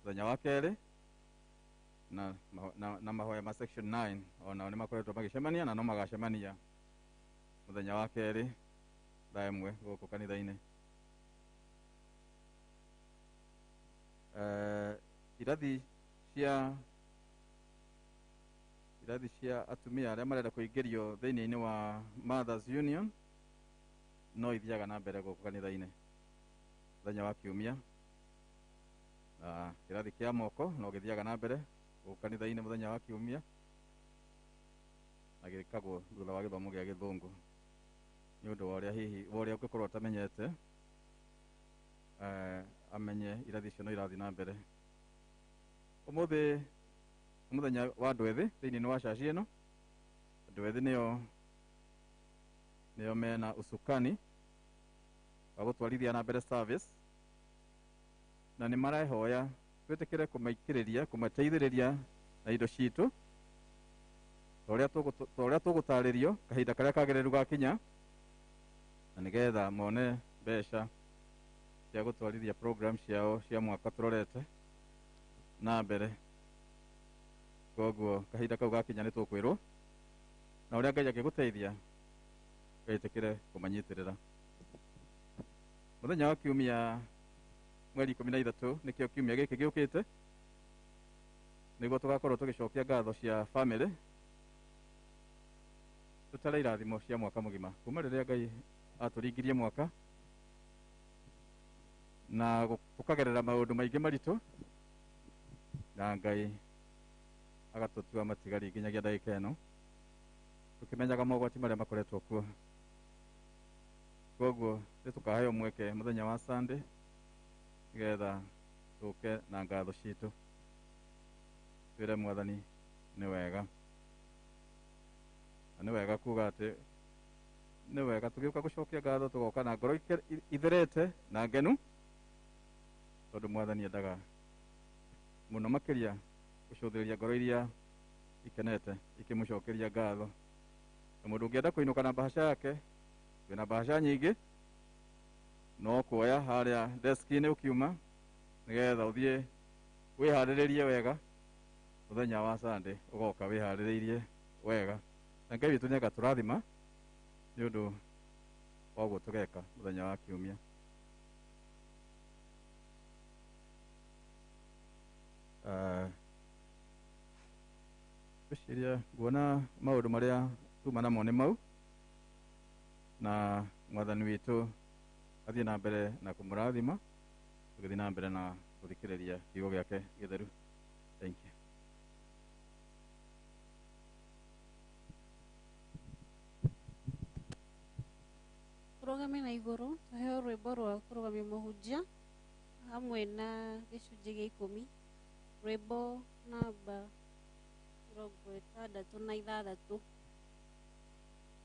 Speaker 7: mũthenya wa kerĩ na mahoya ma section 9, onao nĩ makoretwo magĩcemania na no magacemania mũthenya wa kerĩ thaa 1 gũkũ kanitha-inĩ. Irathi cia atumia arĩa marenda kũingĩrio thĩinĩ wa Mothers Union no ithiaga na mbere gũkũ kanitha-inĩ mũthenya wa kiumia, na kĩrathi kĩa moko no gĩthiaga na mbere gũkũ kanitha-inĩ mũthenya wa kiumia, na gĩkagwo thutha wa gĩthomo gĩa gĩthũngũ nĩ ũndũ wa ũrĩa hihi wa ũrĩa ũngĩkorwo ũtamenyete, amenye irathi icio no irathiĩ na mbere. Ũmũthĩ nĩ mũthenya wa andũ ethĩ thĩinĩ wa caci ĩno. Andũ ethĩ nĩo mena usukani, wa gũtwarithia na mbere service na nĩ marehoya twĩtĩkĩre kũmaikĩrĩria kũmateithĩrĩria na indo citũ ta ũrĩa tũgũtarĩrio kahinda karĩa kagĩrĩru gakinya na nĩgetha mone mbeca cia gũtwarithia program ciao cia mwaka tũrorete na mbere. Koguo kahinda kau gakinya nĩ tũkwĩrwo na ũrĩa Ngai angĩgũteithia wĩtĩkĩre kũmanyitĩrĩra. Mũthenya wa kiumia mweri 13 nĩkĩo kiumia gĩkĩ gĩũkĩte nĩguo tũgakorwo tũgĩcokia ngatho cia family tũtare irathimo cia mwaka mũgima kuma rĩrĩa Ngai atũringirie mwaka na tũkagerera maũndũ maingĩ maritũ na Ngai agatũtua matigari nginyagia ndagĩka ĩno tũkĩmenyaga mogwati marĩa makoretwo kuo. Koguo nĩ tũkaheo mweke mũthenya wa Sunday nĩgetha tũke na ngatho citũ twĩre Mwathani nĩ wega na nĩ wega kuga atĩ nĩ wega tũgĩũka gũcokia ngatho tũgoka na ngoro itherete na ngenu tondũ Mwathani endaga mũno makĩria gũcũthĩrĩria ngoro iria ikenete ikĩmũcokeria ngatho. Na mũndũ ũngĩenda kũinũka na mbahaca yake twĩna mbahaca nyingĩ no kuoya harĩa deski-inĩ ũkiuma nĩgetha ũthiĩ wĩharĩrĩrie wega mũthenya wa Sunday ũgoka wĩharĩrĩirie wega na Ngai witũ nĩagatũrathima nĩ ũndũ wa ũguo tũgeka mũthenya wa kiumia. Ngwĩciria nguona maũndũ marĩa tuma namo nĩ mau na Mwathani witũ athiĩ na mbere na kũmũrathima tũgĩthiĩ na mbere na gũthikĩrĩria kiugo gĩake gĩtheru. Thank you.
Speaker 2: Tũrũgame na igũrũ tũheo rwĩmbo rwa kũrũgamia mũhunjia hamwe na gĩcunjĩ gĩa 10 rwĩmbo namba 66.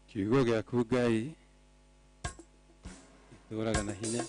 Speaker 5: Kiugo gĩaku Ngai gĩtũũraga na hinya.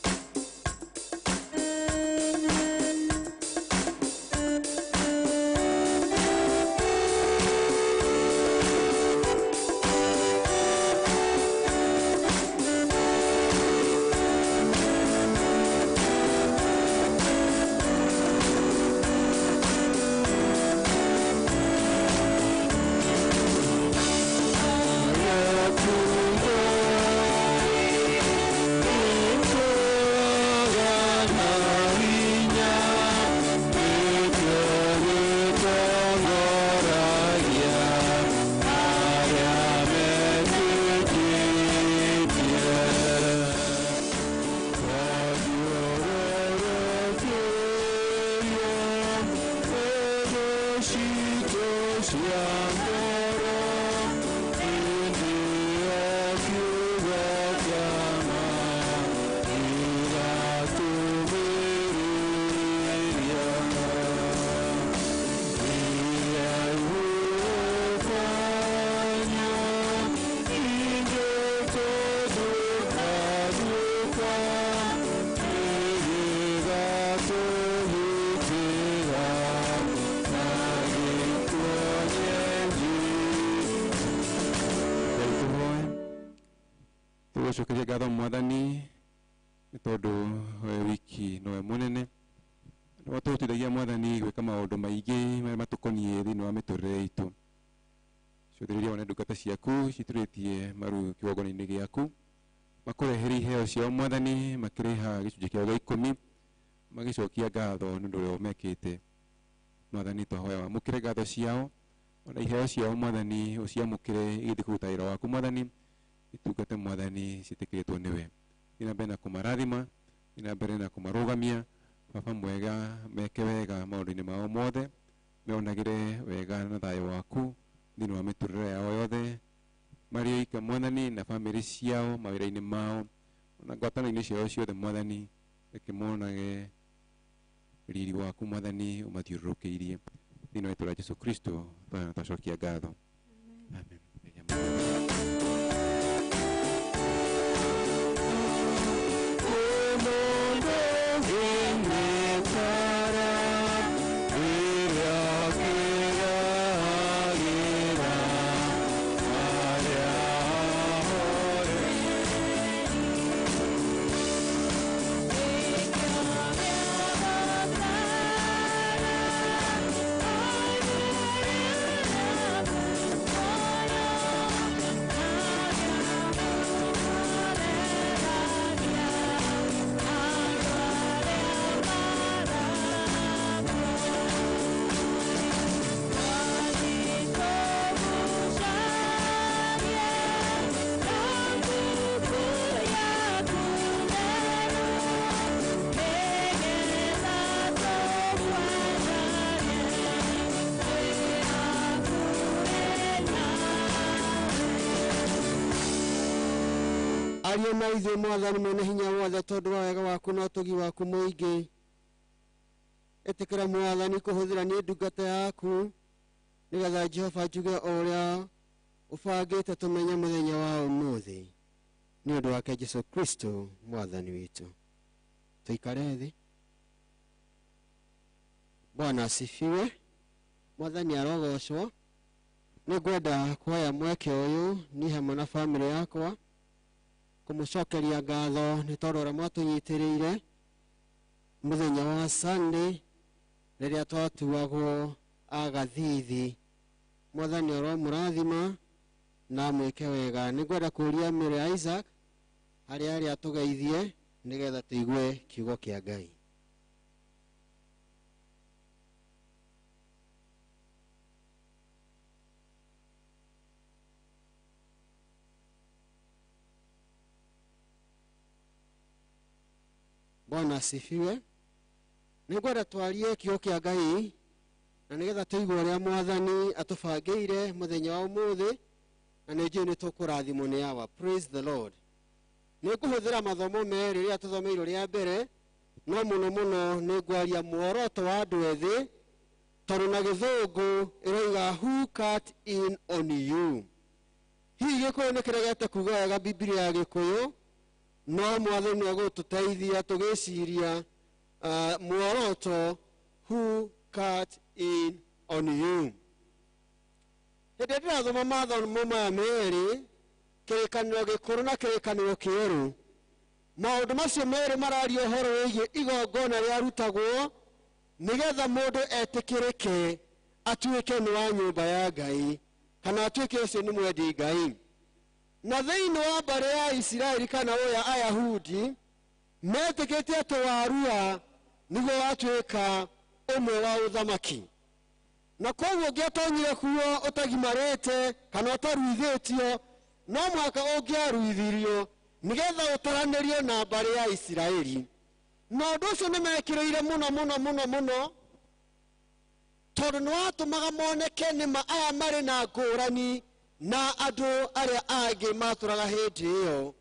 Speaker 5: Tũgũcokeria ngatho Mwathani nĩ tondũ we wiki nowe mũnene nĩ watũhotithagia Mwathani gwĩka maũndũ maingĩ marĩa matũkoniĩ thĩinĩ wa mĩtũrĩre itũ. Cũthĩrĩria wone ndungata ciaku citurĩtie maru kĩgongona-inĩ gĩaku makũrehere iheo ciao Mwathani makĩrĩha gĩcunjĩ kĩao gĩa 10 magĩcokia ngatho nĩ ũndũ ũrĩa mekĩte. Mwathani twahoya wamũkĩre ngatho ciao ona iheo ciao Mwathani ũciamũkĩre igĩthiĩ kũruta wĩra waku Mwathani itungate Mwathani ciĩtĩkĩrĩtwo nĩwe. Thiĩ na mbere na kũmarathima, thiĩ na mbere na kũmarũgamia Baba mwega meke wega maũndũ-inĩ mao mothe meonagĩre wega na thayũ waku thĩinĩ wa mĩtũrĩre yao yothe marĩ oika Mwathani na bamĩrĩ ciao mawĩra-inĩ mao ona ngwatanĩro-inĩ ciao ciothe Mwathani reke monage riri waku Mwathani ũmathiũrũrũkĩirie thĩinĩ wa rĩĩtwa rĩa Jesũ Kristo twacokia ngatho. Amen. Amen.
Speaker 1: Aria na ithuĩ Mwathani mwene hinya wothe tondũ wa wega waku na ũtugi waku mũingĩ. Ĩtĩkĩra Mwathani kũhũthĩra niĩ ndungata yaku nĩgetha Jehova njuge o ũrĩa ũbangĩte tũmenye mũthenya wa ũmũthĩ nĩ ũndũ wake Jesũ Kristo Mwathani witũ. Tũikare thĩ. Bwana asifiwe. Mwathani arogocwo. Nĩngwenda kuoya mweke ũyũ niĩ hamwe na bamĩrĩ yakwa kũmũcokeria ngatho nĩ tondũ ũrĩa mwatũnyitĩrĩire mũthenya wa Sunday rĩrĩa twatuagwo agathithi. Mwathani aromũrathima na amwĩke wega. Nĩngwenda kũũria Mary Isaac harĩa arĩ atũgeithie nĩgetha tũigue kiugo kĩa Ngai. Bwana asifiwe. Nĩngwenda twarie kiugo kĩa Ngai na nĩgetha tũigue ũrĩa Mwathani atũbangĩire mũthenya wa ũmũthĩ na nĩ njũĩ nĩ tũkũrathimwo nĩ Awa. Praise the Lord. Nĩngũhũthĩra mathomo merĩ rĩrĩa tũthomeirwo rĩa mbere, no mũno mũno nĩngwaria muoroto wa andũ ethĩ tondũ na gĩthũngũ ĩroiga who cut in on you. Hihi gĩkũyũ nĩ kĩregete kuga wega Bibilia ya gĩkũyũ, no Mwathani nĩegũtũteithia tũgĩciria muoroto who cut in on you. Hĩndĩ ĩrĩa ndĩrathoma mathomo maya merĩ, kĩrĩkanĩro gĩkũrũ na kĩrĩkanĩro kĩerũ, maũndũ macio merĩ mararia ũhoro wĩgiĩ igongona rĩarutagwo nĩgetha mũndũ etĩkĩrĩke atuĩke nĩ wa nyũmba ya Ngai kana atuĩke ũcio nĩ mwendi Ngai. Na thĩinĩ wa mbarĩ ya Isiraeli kana ũya Ayahudi metĩkĩtie atĩ warua nĩguo watuĩka ũmwe wa ũthamaki, na koguo ũngĩatonyire kuo ũtagimarĩte kana ũtaruithĩtio no mũhaka ũngĩaruithirio nĩgetha ũtaranĩrio na mbarĩ ya Isiraeli. Na ũndũ ũcio nĩmekĩrĩire mũno mũno mũno mũno tondũ nĩwatũmaga moneke nĩma aya marĩ na ngũrani na andũ arĩa angĩ matũraga hĩndĩ ĩyo.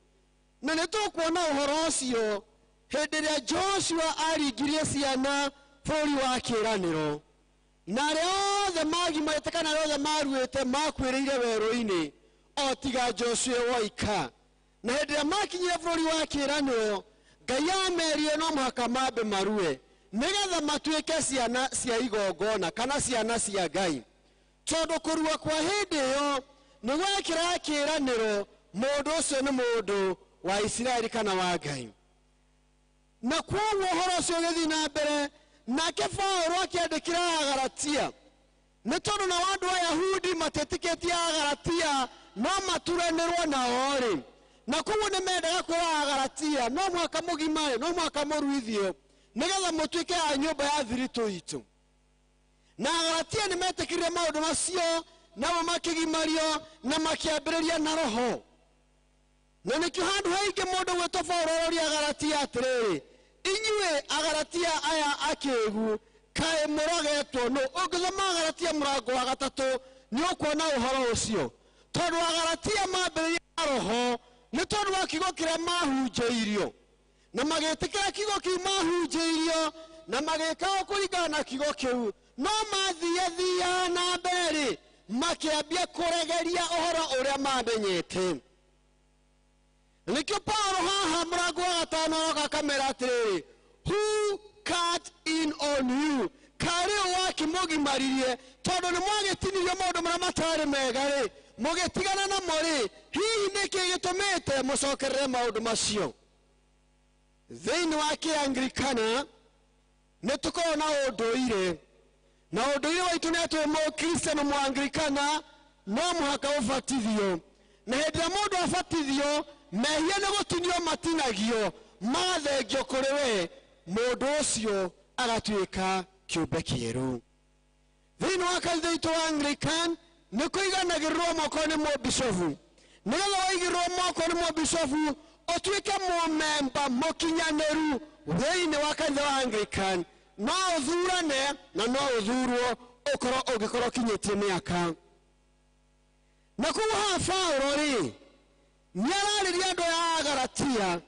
Speaker 1: Na nĩ tũkuona ũhoro ũcio hĩndĩ ĩrĩa Joshua aringirie ciana bũrũri wa kĩĩranĩro, na arĩa othe magimarĩte kana arĩa othe maruĩte makuĩrĩire werũ-inĩ o tiga Joshua woika. Na hĩndĩ ĩrĩa makinyire bũrũri wa kĩĩranĩro, Ngai amerie no mũhaka mambe marue nĩgetha matuĩke ciana cia igongona kana ciana cia Ngai, tondũ kũrua kwa hĩndĩ ĩyo nĩ gwekĩra kĩĩranĩro mũndũ ũcio nĩ mũndũ wa Isiraeli kana wa Ngai. Na kwoguo ũhoro ũcio ũgĩthiĩ na mbere, nake Paũlũ akĩandĩkĩra Agalatia nĩ tondũ nao andũ Ayahudi matetĩkĩtie Agalatia no maturanĩrwo nao rĩ, na koguo nĩ mendaga kwĩra Agalatia no mũhaka mũgimare, no mũhaka mũruithio nĩgetha mũtuĩke a nyũmba ya thiritũ itũ. Na Agalatia nĩ metĩkĩrire maũndũ macio, nao makĩgimario na makĩambĩrĩria na roho. Na nĩkĩo handũ haingĩ mũndũ gwĩtwo Paũlũ aroria Agalatia atĩrĩrĩ, inyuĩ Agalatia aya akĩgu kaĩ mũrogetwo nũ? Ũngĩthoma Agalatia mũrango wa 3 nĩ ũkuona ũhoro ũcio, tondũ Agalatia mambĩrĩria na roho nĩ tondũ wa kiugo kĩrĩa mahunjĩirio, na magĩtĩkĩra kiugo kĩu mahunjĩirio na magĩka o kũringana na kiugo kĩu, no mathiathia na mbere makĩambia kũregeria ũhoro ũrĩa mamenyete. Nĩkĩo Paulo haha mũrango wa gatano aroka akamera atĩrĩrĩ, who cut in on you, karĩ ũ wakĩmũgimaririe tondũ nĩ mwagĩtinirio maũndũ marĩa matarĩ mega rĩ, mũgĩtigana namo rĩ, hihi nĩkĩ gĩtũmĩte mũcokerere maũndũ macio? Thĩinĩ wa kĩanglikana nĩ tũkoragwo na ũndũire, na ũndũire waitũ nĩ atĩ mũkristiano mũanglikana no mũhaka ũbatithio, na hĩndĩ ĩrĩa mũndũ abatithio mehia nĩ gũtinio matinagio magathengio kũrĩ we, mũndũ ũcio agatuĩka kĩũmbe kĩerũ. Thĩinĩ wa kanitha itũ wa Anglican nĩ kũiganagĩrĩrwo moko nĩ mũbishofu, nĩgetha waigĩrĩrwo moko nĩ mũbishofu ũtuĩke mũmemba mũkinyanĩru thĩinĩ wa kanitha wa Anglican, no ũthurane na no ũthurwo ũkorwo ũngĩkorwo ũkinyĩtie mĩaka. Na koguo haha Paulo rĩ nĩ ararĩria andũ aya a Galatia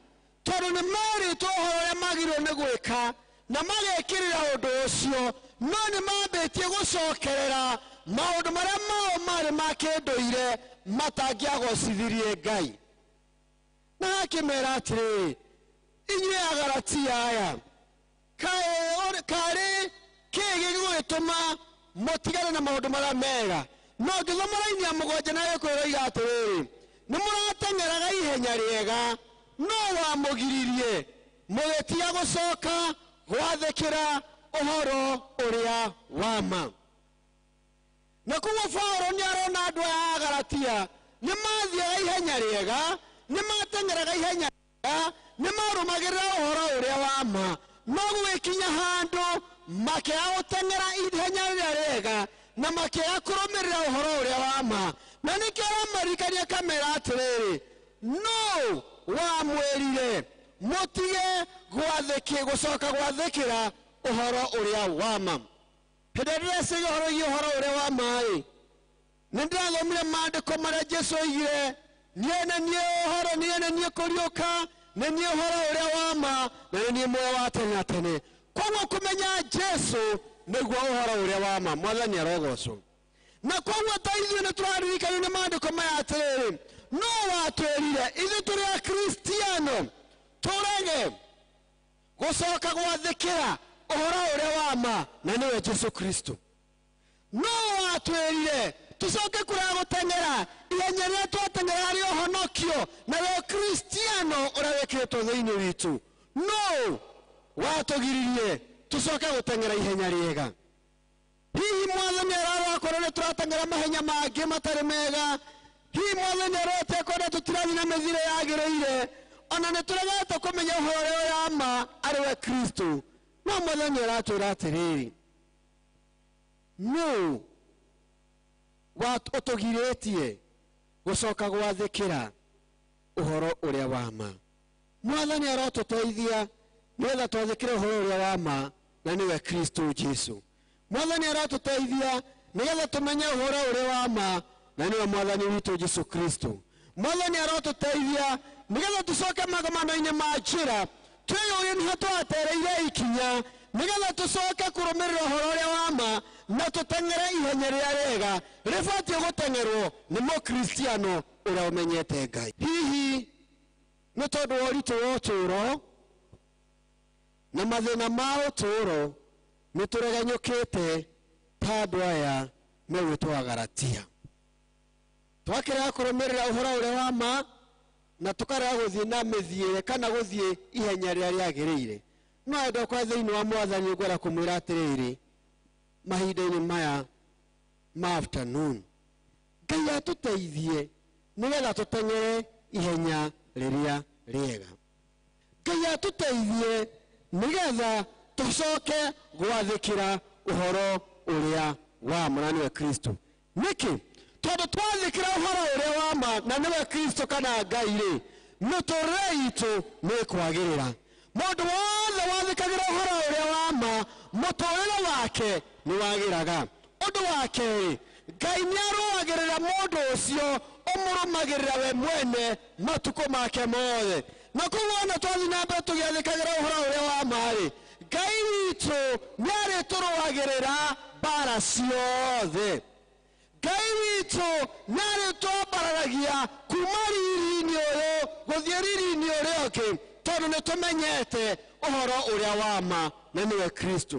Speaker 1: tondũ nĩ merĩtwo ũhoro ũrĩa magĩrĩirwo nĩ gwĩka na magekĩrĩra ũndũ ũcio, no nĩ mambĩtie gũcokerera maũndũ marĩa mao marĩ ma kĩndũire matangĩagocithirie Ngai. Na akĩmera atĩrĩrĩ, inyuĩ Agalatia aya, karĩ kĩĩ gĩgũgĩtũma mũtigane na maũndũ marĩa mega? No ngĩthoma raini ya mũgwanja na ĩkwĩroiga atĩrĩrĩ, nĩ mũrateng'eraga ihenya rĩega, no wamũgiririe mũgĩtiga gũcoka gwathĩkĩra ũhoro ũrĩa wa ma. Na koguo Paulo nĩ arona andũ aya a Galatia nĩ mathiaga ihenya rĩega, nĩ mateng'eraga ihenya rĩega, nĩ marũmagĩrĩra ũhoro ũrĩa wa ma, no gũgĩkinya handũ makĩaga gũteng'era ihenya rĩrĩa rĩega na makĩaga kũrũmĩrĩra ũhoro ũrĩa wa ma. Na nĩkĩo aramarikania akamera atĩrĩrĩ, no wamwĩrire mũtige gũcoka gwathĩkĩra ũhoro ũrĩa wa ma. Hĩndĩ ĩrĩa ndĩreciria ũhoro wĩgiĩ ũhoro ũrĩa wa ma rĩ, nĩ ndĩrathomire maandĩko marĩa Jesũ oigire, niĩ nĩ niĩ ũhoro, niĩ nĩ niĩ kũriũka, nĩ niĩ ũhoro ũrĩa wa ma, na nĩ niĩ muoyo wa tene na tene. Koguo kũmenya Jesũ nĩguo ũhoro ũrĩa wa ma. Mwathani arogocwo. Na koguo ta ithuĩ nĩ tũraririkanio nĩ maandĩko maya atĩrĩrĩ, no watwĩrire ithuĩ tũrĩ Akristiano tũrege gũcoka gwathĩkĩra ũhoro ũrĩa wa ma, na nĩwe Jesũ Kristo. No watwĩrire tũcoke kũrega gũteng'era ihenya rĩrĩa twateng'era rĩa ũhonokio na rĩa Kristiano ũrĩa wĩkĩrĩtwo thĩinĩ witũ. No watũgiririe tũcoke gũteng'era ihenya rĩega. Hihi Mwathani ararora akorwo nĩ tũrateng'era mahenya mangĩ matarĩ mega? Hihi Mwathani arorete akorwo tũtirathiĩ na mĩthiĩre yagĩrĩire? Ona nĩ tũregete kũmenya ũhoro ũrĩa wa ma arĩ we Kristo. No Mwathani aratwĩra atĩrĩrĩ, nũ ũtũgirĩtie gũcoka gwathĩkĩra ũhoro ũrĩa wa ma? Mwathani arotũteithia nĩgetha twathĩkĩre ũhoro ũrĩa wa ma, na nĩwe Kristo Jesu. Mwathani arotũteithia nĩgetha tũmenye ũhoro ũrĩa wa ma, na nĩwe Mwathani witũ Jesu Kristo. Mwathani arotũteithia nĩgetha tũcoke magomano-inĩ ma njĩra twĩyũrie nĩho twatereire ikinya, nĩgetha tũcoke kũrũmĩrĩra ũhoro ũrĩa wa ma na tũteng'ere ihenya rĩrĩa rĩega rĩbatiĩ gũteng'erwo nĩ mũkristiano ũrĩa ũmenyete Ngai. Hihi nĩ tondũ wa ũritũ wa ũtũũro na mathĩna ma ũtũũro nĩ tũregenyũkĩte ta andũ aya megwĩtwo Agalatia. Twakĩrega kũrũmĩrĩra ũhoro ũrĩa wa ma na tũkarega gũthiĩ na mĩthiĩre kana gũthiĩ ihenya rĩrĩa rĩagĩrĩire. No endwa kwa thĩinĩ wa Mwathani ngwenda kũmwĩra atĩrĩrĩ, mahinda-inĩ maya ma afternoon, Ngai atũteithie nĩgetha tũteng'ere ihenya rĩrĩa rĩega. Ngai atũteithie nĩgetha tũcoke gwathĩkĩra ũhoro ũrĩa wa ma, na nĩwe Kristo. Nĩkĩ? Tondũ twathĩkĩra ũhoro ũrĩa wa ma, na nĩwe Kristo kana Ngai rĩ, mĩtũrĩre itũ nĩ ĩkwagĩrĩra. Mũndũ wothe wathĩkagĩra ũhoro ũrĩa wa ma, mũtũrĩre wake nĩ wagĩraga. Ũndũ wa kerĩ, Ngai nĩ arũagĩrĩra mũndũ ũcio ũmũrũmagĩrĩra we mwene matukũ make mothe. Na koguo ona twathiĩ na mbere tũgĩathĩkagĩra ũhoro ũrĩa wa ma rĩ, Ngai witũ nĩ arĩtũrũagĩrĩra mbara ciothe.
Speaker 8: Ngai witũ nĩarĩtwambararagia kuma riri-inĩ ũyũ gũthiĩ riri-inĩ ũrĩa ũngĩ, tondũ nĩtũmenyete ũhoro ũrĩa wa ma na nĩwe Kristo.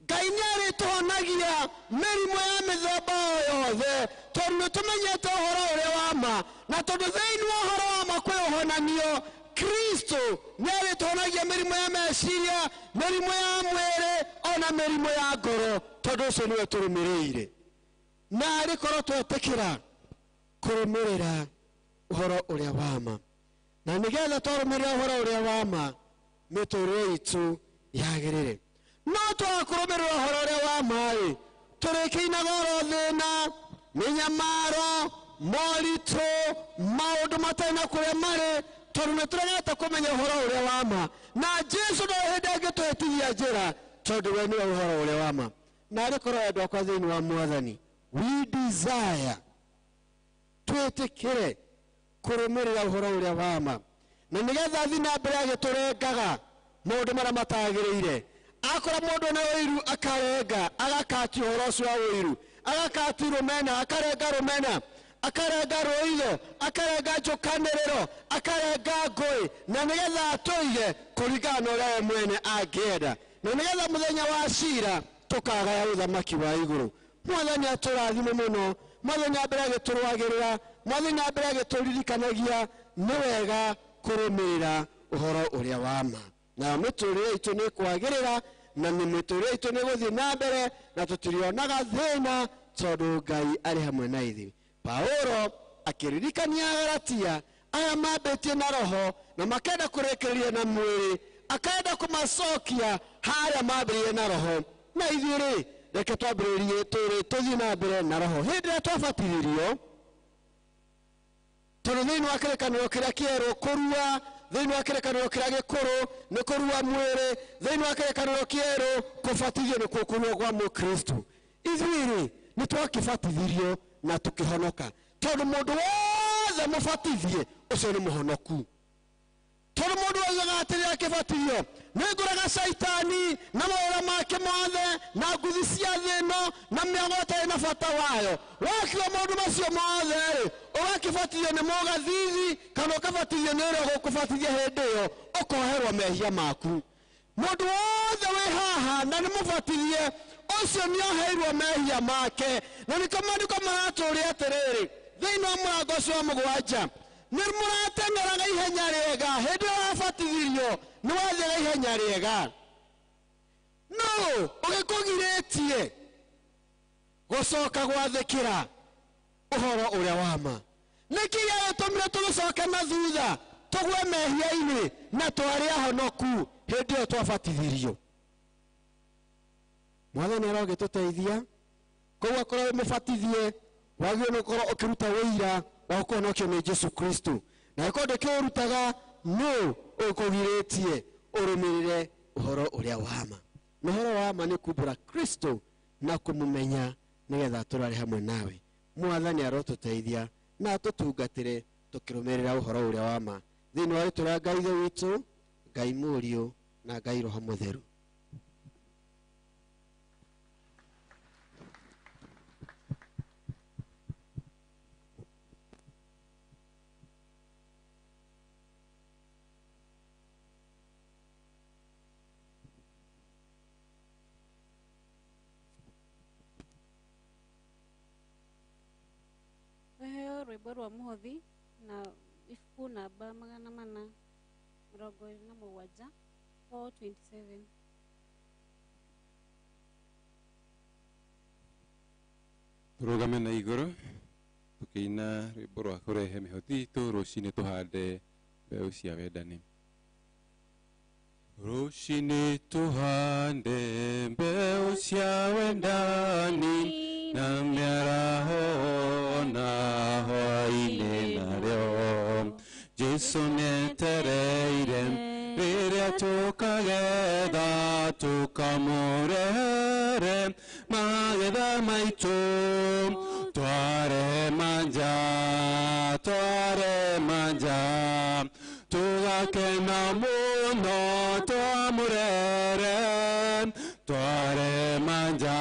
Speaker 8: Ngai nĩarĩtũhonagia mĩrimũ ya mĩthemba o yothe, tondũ nĩtũmenyete ũhoro ũrĩa wa ma, na tondũ thĩinĩ wa ũhoro wa ma kwĩ ũhonanio. Kristo nĩarĩtũhonagia mĩrimũ ya meciria, mĩrimũ ya mwĩrĩ, ona mĩrimũ ya ngoro, tondũ ũcio nĩwe tũrũmĩrĩire. Na arĩkorwo twetĩkĩra kũrũmĩrĩra ũhoro ũrĩa wa ma, na nĩgetha twarũmĩrĩra ũhoro ũrĩa wa ma mĩtũrĩre itũ yagĩrĩre. No twaga kũrũmĩrĩra ũhoro ũrĩa wa ma-rĩ, tũrĩkĩinaga oro thĩna, mĩnyamaro, moritũ, maũndũ matarĩ na kũrĩa marĩ, tondũ nĩtũregete kũmenya ũhoro ũrĩa wa ma. Na Jesũ ndarĩ hĩndĩ angĩtũhĩtithia njĩra, tondũ we nĩwe ũhoro ũrĩa wa ma. Na arĩkorwo endwa akwa thĩinĩ wa Mwathani, we desire twĩtĩkĩre kũrũmĩrĩra ũhoro ũrĩa wa ma, na nĩgetha athiĩ na mbere agĩtũrengaga maũndũ marĩa matagĩrĩire. Akora mũndũ na ũiru akarenga, agakati ũhoro ũcio wa ũiru, agakati rũmena, akarenga rũmena, akarenga rũitho, akarenga njũkanĩrĩro, akarenga ngũĩ, na nĩgetha atũige kũringana na ũrĩa we mwene angĩenda, na nĩgetha mũthenya wa cira tũkagaya ũthamaki wa igũrũ. Mwathani atũrathime mũno, Mwathani ambere agĩtũrũagĩrĩra, Mwathani ambere agĩtũririkanagia nĩ wega kũrũmĩrĩra ũhoro ũrĩa wa ma. Na mĩtũrĩre itũ nĩ kwagĩrĩra, na nĩ mĩtũrĩre itũ nĩ gũthiĩ na mbere, na tũtirionaga thĩna, tondũ Ngai arĩ hamwe na ithuĩ. Paulo akĩririkania Galatia aya mambĩtie na roho na makenda kũrĩkĩrĩria na mwĩrĩ, akenda kũmacokia harĩa mambĩrĩrie na roho. Na ithuĩ rĩ, reke twambĩrĩrie tũthiĩ na mbere na roho. Hĩndĩ ĩrĩa twabatithirio, tondũ thĩinĩ wa kĩrĩkanĩro kĩrĩa kĩerũ kũrua, thĩinĩ wa kĩrĩkanĩro kĩrĩa gĩkũrũ nĩ kũrua mwĩrĩ, thĩinĩ wa kĩrĩkanĩro kĩerũ kũbatithio nĩkuo kũrua kwa Mũkristo. Ithuĩ rĩ, nĩ twakĩbatithirio na tũkĩhonoka, tondũ mũndũ wothe mũbatithie ũcio nĩ mũhonoku. Tondũ mũndũ oigaga atĩrĩ akĩbatithio, nĩngũraga caitani na mawĩra make mothe na nguthi cia thĩ ĩno na mĩago ĩtarĩ na bata wayo. Wakiuga maũndũ macio mothe rĩ, ũgakĩbatithio nĩ mũgathithi kana ũkabatithio nĩ ũrĩa ũgũkũbatithia hĩndĩ ĩyo, ũkoherwo mehia maku. Mũndũ wothe wĩ haha na nĩ mũbatithie, ũcio nĩoheirwo mehia make. Na nĩkĩo maandĩko maratũũria atĩrĩrĩ, thĩinĩ wa mũrango ũcio wa mũgwanja, nĩ mũrateng'eraga ihenya rĩega. Hĩndĩ ĩrĩa wabatithirio nĩ wathiaga ihenya rĩega. No ũgĩkũgirĩtie gũcoka gwathĩkĩra ũhoro ũrĩa wa ma. Nĩkĩ gĩagĩtũmire tũgĩcoke na thutha, tũgwe mehia-inĩ na twarĩ ahonoku hĩndĩ ĩyo twabatithirio? Mwathani arogĩtũteithia. Koguo akorwo wĩ mũbatithie, wagĩrĩirwo nĩ gũkorwo ũkĩruta ũira wa kũhonokio nĩ Jesũ Kristo. Na angĩkorwo ndũkĩũrutaga, nũ ũkũgirĩtie ũrũmĩrĩre ũhoro ũrĩa wa ma? Na ũhoro wa ma nĩ kumbũra Kristo na kũmũmenya nĩgetha tũrare hamwe nawe. Mwathani arotũteithia na atũtungatĩre tũkĩrũmĩrĩra ũhoro ũrĩa wa ma. Thĩinĩ wa rĩtwa rĩa Ngai Ithe witũ, Ngai Mũriũ na Ngai Roho Mũtheru.
Speaker 2: Heo rwĩmbo rwa mũhothi na ibuku namba 427 427.
Speaker 5: Tũrũgame na igũrũ tũkĩina rwĩmbo rwa kũrehe mĩhothi itũ rũcinĩ tũhande mbeũ cia wendani. Rũcinĩ tũhande mbeũ cia wendani na mĩaraho na hwaĩ-inĩ narĩo. Jesũ nĩetereire rĩrĩa tũkagetha tũkamũrehere magetha maitũ. Tware manja, tware manja, tũgakena mũno twamũrere. Tware manja,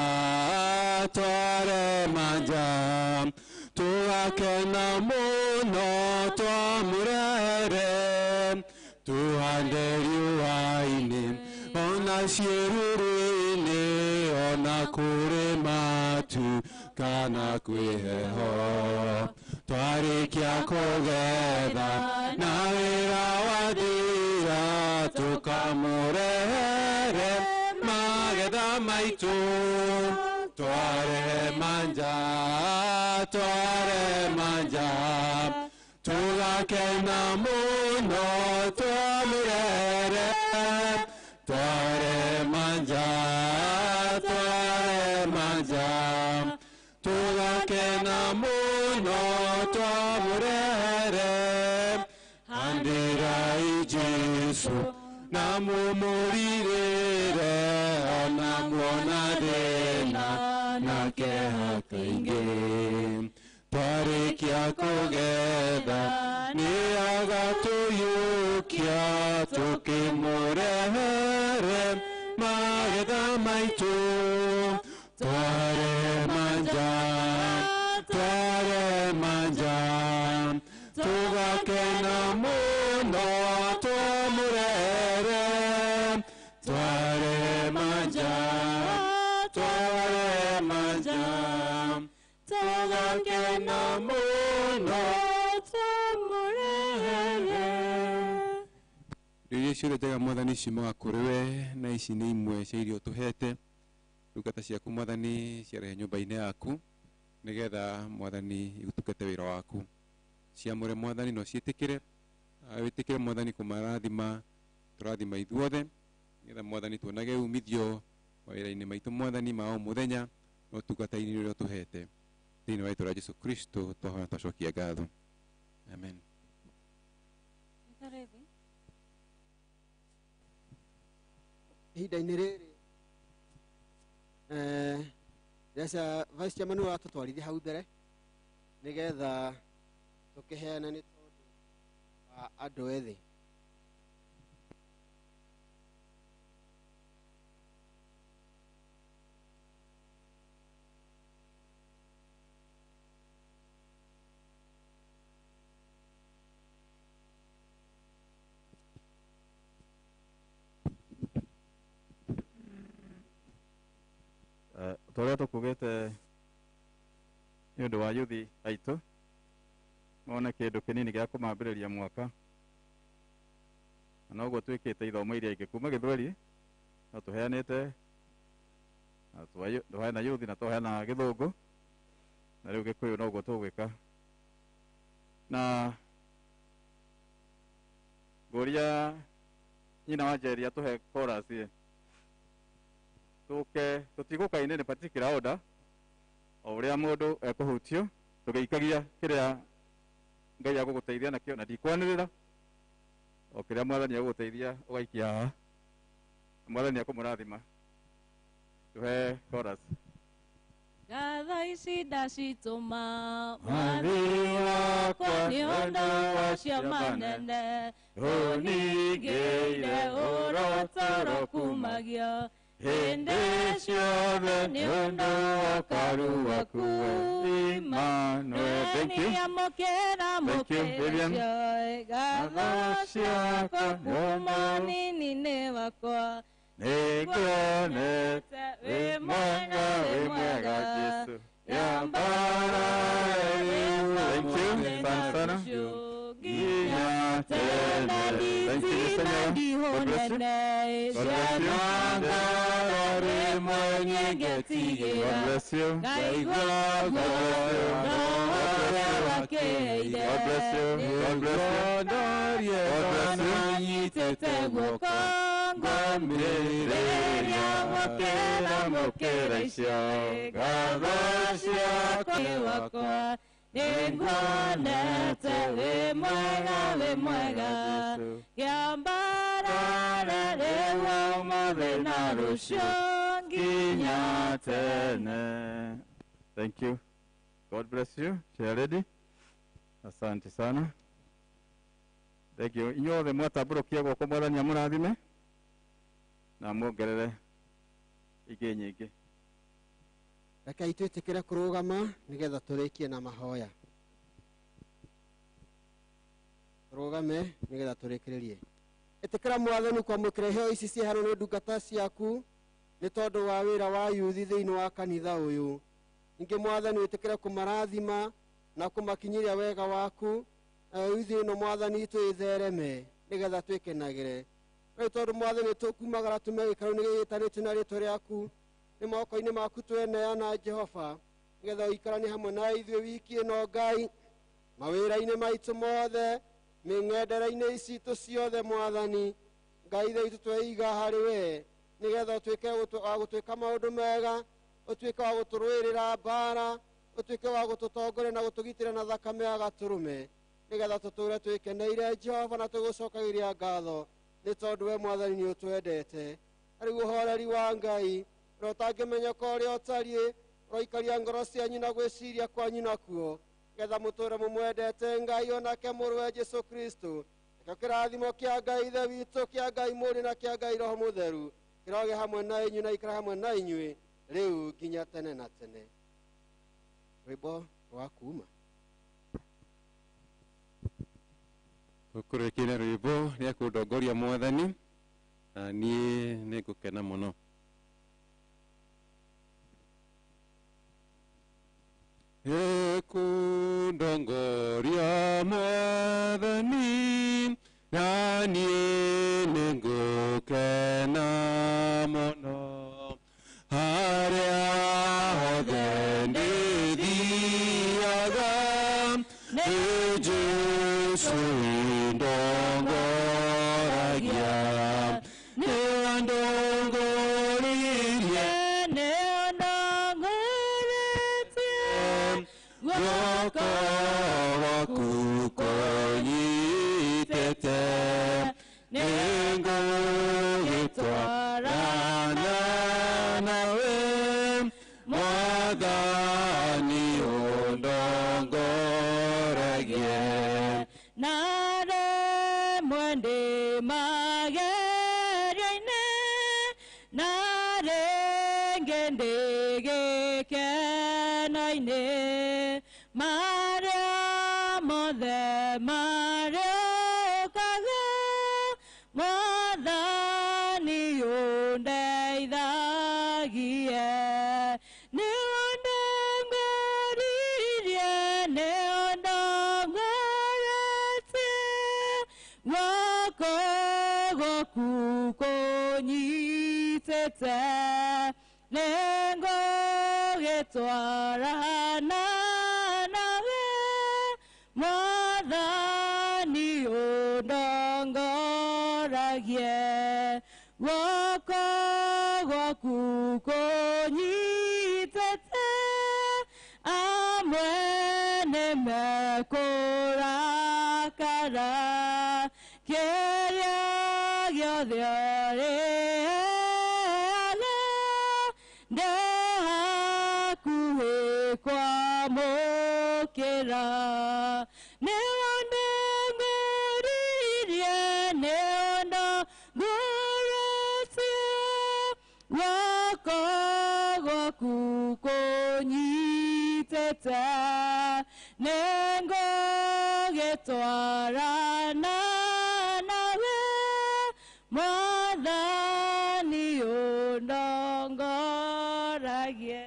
Speaker 5: tware manja tugakena mũno twamũrehere tuhande riũa-inĩ ona ciĩruru-inĩ ona kũrĩ matu kana kwĩ heho twarĩkia kũgetha na wĩra wathira tũkamũrehere magetha maitũ tware manja tũgakena mũno twamũrehere tware manja tũgakena mũno twamũrehere handĩrai Jesũ na mũmũrirĩre ona muona thĩna na kĩeha kaingĩ twarĩkia kũgetha nĩ agatũiyũkia tũkĩmũrehere magetha maitũ tware manja tũgakena mũno twamũrehere tware manja tũgakena mũno twamũrehere. Rĩrĩa ciothe njega mwathani ciumaga kũrĩ we na ici nĩ imwe cia irio ũtũhete ndungata ciaku mwathani ciarehe nyũmba-inĩ yaku nĩgetha mwathani igũtungate wĩra waku ciamũre mwathani no ciĩtĩkĩre wĩtĩkĩre mwathani kũmarathima tũrathima ithuothe nĩgetha mwathani tuonage umithio mawĩra-inĩ maitũ mwathani ma o mũthenya na ũtungata-inĩ ũrĩa ũtũhete thĩinĩ wa rĩĩtwa rĩa Jesũ Kristo twahoya twacokia ngatho amen.
Speaker 1: Ihinda-inĩ rĩrĩ ndĩreca vice chairman nĩwe ũratũtwarithia hau mbere nĩgetha tũkĩheana nĩ tondũ wa andũ ethĩ.
Speaker 7: Tũrĩa tũkugĩte nĩ ũndũ wa yuthi aitũ mone kĩndũ kĩnini gĩa kũmambĩrĩria mwaka na noguo twĩkĩte ithomo iria ingĩ kuma gĩthweri no tũheanĩte na tũheana yuthi na tũheana gĩthũngũ na rĩu gĩkũyũ noguo tũgwĩka na ngũria nyina wa Njeri atũhe chorus ĩ tuke tutigũkaine nĩ particular order o ũrĩa mũndũ ekũhutio tũgĩikagia kĩrĩa Ngai agũgũteithia nakĩo na ndikwanĩrĩra o kĩrĩa mwathani agũgũteithia ũgaikia haha mwathani akũmũrathima tũhe chorus.
Speaker 4: Ngatho ici ndacitũma mwathi wakwa nĩ ũndũ wacio manene ũningĩire ũrotoro kumagio hĩndĩ ciothe nĩ ũndũ wa karu waku
Speaker 7: Emmanuel. Thank you.
Speaker 4: Nĩamũkĩra
Speaker 7: Thank you, Vivian.
Speaker 4: mũkĩra ngatho ciakwa kuma nini-inĩ wakwa
Speaker 7: Nĩnguonete wĩ mwega wĩ mwega Jesũ yambarare. Thank you. Asante sana. Nginya tene. Thank you, Mr. Nyaga. God bless you. God bless you. God bless you. God bless you. God bless you. God bless you. God bless you. Ngomĩrĩria mũkĩra icio ngatho ciakwa
Speaker 4: Nĩnguonete wĩ mwega ngĩambarara rĩu ũmũthĩ na rũciũ nginya
Speaker 7: tene. Thank you. God bless you. Chair lady. Asante sana. Thank you. Inyuothe mwatambũrũkia guoko mwathani amũrathime na muongerere ingĩ nyingĩ.
Speaker 1: Rekei twĩtĩkĩre kũrũgama nĩgetha tũrĩkie na mahoya. Tũrũgame nĩgetha tũrĩkĩrĩrie. Ĩtĩkĩra Mwathani kwamũkĩra iheo ici ciheanwo nĩ ndungata ciaku nĩ tondũ wa wĩra wa yuthi thĩinĩ wa kanitha ũyũ. Ningĩ Mwathani wĩtĩkĩre kũmarathima na kũmakinyĩria wega waku, nayo yuthi ĩno Mwathani twĩthereme nĩgetha twĩkenagĩre. Rĩu tondũ Mwathani tũkumagara tume gĩikaro-inĩ gĩgĩtanĩtio na rĩtwa rĩaku, nĩ moko-inĩ maku tweneana Jehova, nĩgetha ũikaranie hamwe na ithuĩ wiki ĩno Ngai, mawĩra-inĩ maitũ mothe, mĩng'endera-inĩ citũ ciothe Mwathani Ngai ithe witũ tweiga harĩ we, nĩgetha ũtuĩke wa gũtwĩka maũndũ mega, ũtuĩke wa gũtũrũĩrĩra mbara, ũtuĩke wa gũtũtongoria na gũtũgitĩra na thakame ya gatũrũme, nĩgetha tũtũre twĩkeneire Jehova na tũgũcokagĩria ngatho nĩ tondũ we Mwathani nĩ ũtwendete. Rĩu ũhoreri wa Ngai ũrĩa ũtangĩmenyeka ũrĩa ũtariĩ, ũroikaria ngoro cianyu na gwĩciria kwanyu nakuo, nĩgetha mũtũre mũmwendete Ngai onake mũrũwe Jesũ Kristo. Nakĩo kĩrathimo kĩa Ngai Ithe witũ, kĩa Ngai Mũriũ na kĩa Ngai Roho Mũtheru kĩroge hamwe na inyuĩ na ikare hamwe na inyuĩ rĩu nginya tene na tene. Rwĩmbo rwa kuma.
Speaker 5: Tũkũrĩkia na rwĩmbo rĩa kũndongoria Mwathani, na niĩ nĩngũkena mũno. Ekundongoria Mwathani, na niĩ nĩngũkena mũno. Harĩa hothe ndĩthiaga, nĩ Jesũ ũndongoragia. Nĩ andongoririe,
Speaker 4: nĩ andongoretie,
Speaker 5: guoko gwaku kũnyitĩte, nĩngũgĩtwarana nawe, Mwathani ũndongoragie.
Speaker 4: Naremwe ndĩ magerio-inĩ, na rĩngĩ ndĩ gĩkeno-inĩ, marĩa mothe marĩũkaga, Mwathani ũndeithagie. Nĩ ũndongoririe, nĩ ũndongoretie, guoko gwaku kũnyitĩte, nĩngũgĩtwarana nawe, Mwathani ũndongoragie. Guoko gwaku kũnyitĩte, amwe nĩmekũrakara, kĩrĩa gĩothe ũrĩheana, ndĩ hakuhĩ kwamũkĩra. Nĩ ũndongoririe, nĩ ũndongoretie, guoko gwaku kũnyitĩte, nĩngũgĩtwarana nawe, Mwathani ũndongoragie.